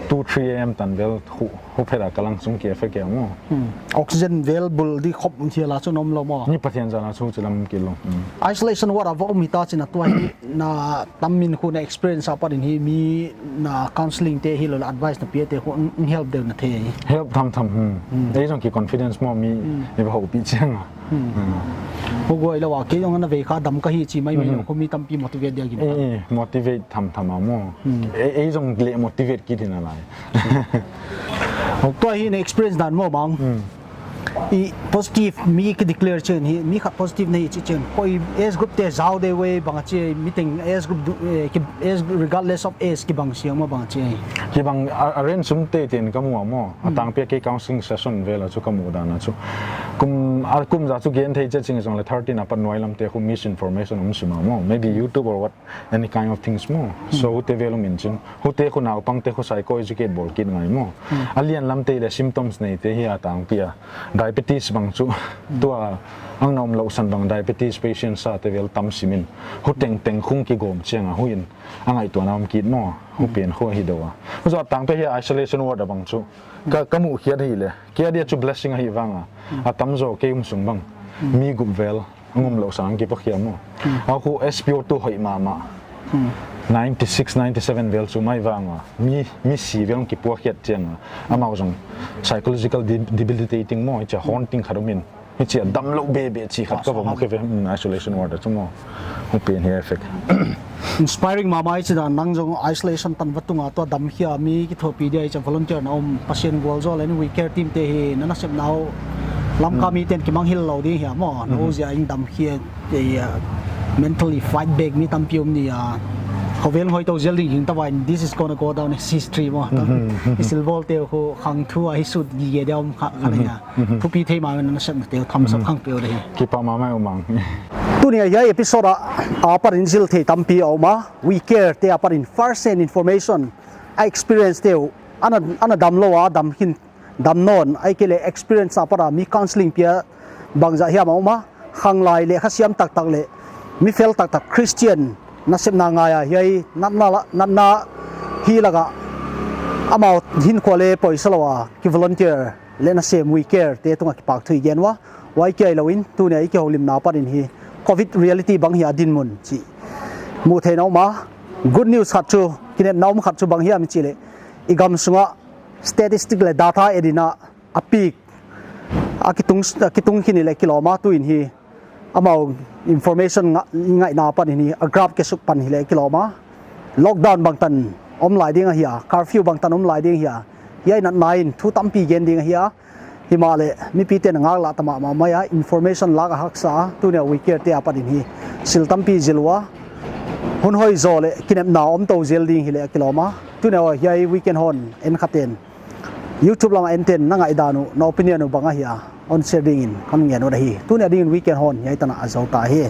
two, three A M tan vel hu, hu phet a ka lung sung ki effect e maw. Hmm. Oxygen vel bul di khop um thial a chu om lou maw. Ni Pathian zan a chu chi lam ki lou. Hmm. Isolation ward a va om hita chin a tua hi na tammin khu na experience apat in hi mi na counseling te hilou leh advice na pia te khu hon, hon help deuh na thei. Help tham tham, hmm. Hmm. Ei zong ki confidence maw mi Hmm. i va houpih chiang a. Hmm. Hmm. Huai lou a, kei zong ana vei kha dam ka hi chi maimai Hmm. lou, khu mi tampi motivate dia gin. Eh, eh, motivate tham tham a maw. Hmm. Ei, ei zong leh motivate kit hi nalai. Tua hi na experience dan maw Mang. Hmm. I positive mi ki declare chiang hi, mi khat positive na hi chi chiang. Koi age group te zau deuh e bang chi, mi teng age group du-, eh, ki, age, regardless of age kibang siang maw bang chi. Kibang a, a range um teitei in ka mu a maw. A Hmm. tangpi a kei counseling session vel a chu ka muh dan a chu. Kum, a kum zah chu gen thei chet ching zong leh thirteen apat nuai lam te khu misinformation om sim a maw. Maybe YouTube or what, any kind of things maw. Hmm. So, hute vel um in chin. Hute khu naupang te khu psycho educate bawl kit ngai maw. Hmm. A lian lam te leh symptoms nei te hi a tangpi a. Diabetes bang chu. Hmm. Tua hong na om lou san bang diabetes patient sa te vel tam sim in. Hu tengteng khong kigawm chiang a hu in. A ngaihtuahna om kit maw. Hu Hmm. pen khu ahi deuh a. Huzaw tangpi hi isolation ward a bang chu. Ka, ka muh khiat hileh. Kei a dia chu blessing ahi vang a. Hmm. A tamzaw kei um sung bang. Hmm. Mi gup vel. Hong om lou sang kipua khiat maw. Hmm. A khu S P O two hoih mahmah. Hmm. Ninety six, ninety seven vel chu mai vang a. Mi, mi si vel hong kipua khiat chiang a. Amau zong psychological de-, debilitating maw, hichia haunting khat om in. Hichia damlou bebe chi khat ka va mu khe ve, hmm, isolation ward a chu maw. Hu pen hi effect. Inspiring mahmah hichi dan nang zong isolation tan va tung a tua damkhia mi kithuahpih dia hichia volunteer na om Pasian gualzawl in We Care team te hi na nasepna uh Lamka Hmm. mi ten kimangngilh lou ding hia maw. Na Hmm. uh ziak in damkhia te, uh, mentally fight back mi tampi om ni a. Khovel ngoi tou zel ding hing ta vai, this is gonna go down as history maw. Hmm. I silbawl te khu khang thu a hi sut gige dia om kha, kha na Hmm. hia. Mhm. Thupi thei mahmah na nasepna te tham sa Mhm. khang peuh deuh hi. Kipak mahmah uh Mang. Tuni a hiai episode a, apat in zil thei tampi a om a, We Care te apat in first hand information, a experience te uh, ana, ana damlou a, dam khin, dam nawn, ahihkeileh experience apat a mi counseling pia bangzah hiam a om a, khanglai leh khasiam taktak leh, mi fel taktak Christian nasepna ngai a hiai, natna la, natna hi lak a, amau hinkhua leh poisa lou a, ki volunteer leh nasem We Care te tunga kipahthu i gen ua, huai kia hilou in, tuni a i kihoulimna apat in hi, covid reality bang hia dinmun chih muh theihna om a, good news khat chu, kinepna om khat chu bang hiam i chih leh, i gam sunga statistic leh data et in a, a peak, a kitung, a kitung khin i leh kilawm a tuin hi, amau information nga-, ngaihna apat in hi, a graph kisuk pan hi leh kilawm a, lockdown bangtan om lai ding ahia, curfew bangtan om lai ding ahia, Hiai natna in thu tampi gen ding ahi a, himahleh mipite'n ngaklah ta mahmah mai a, information lak a haksa a, tuni a WeCare te apat in hi sil tampi zil ua, hun hoih zaw leh kinepna om tou zel ding hileh kilawm a. Tuni a hiai Weekend Horn en khate'n, YouTube lam a ente'n na ngaihdan uh, na opinion uh bang ahia, hon share dingin kon ngen ut ahi. Tuni a dingin Weekend Horn hiai tan a zou ta hi.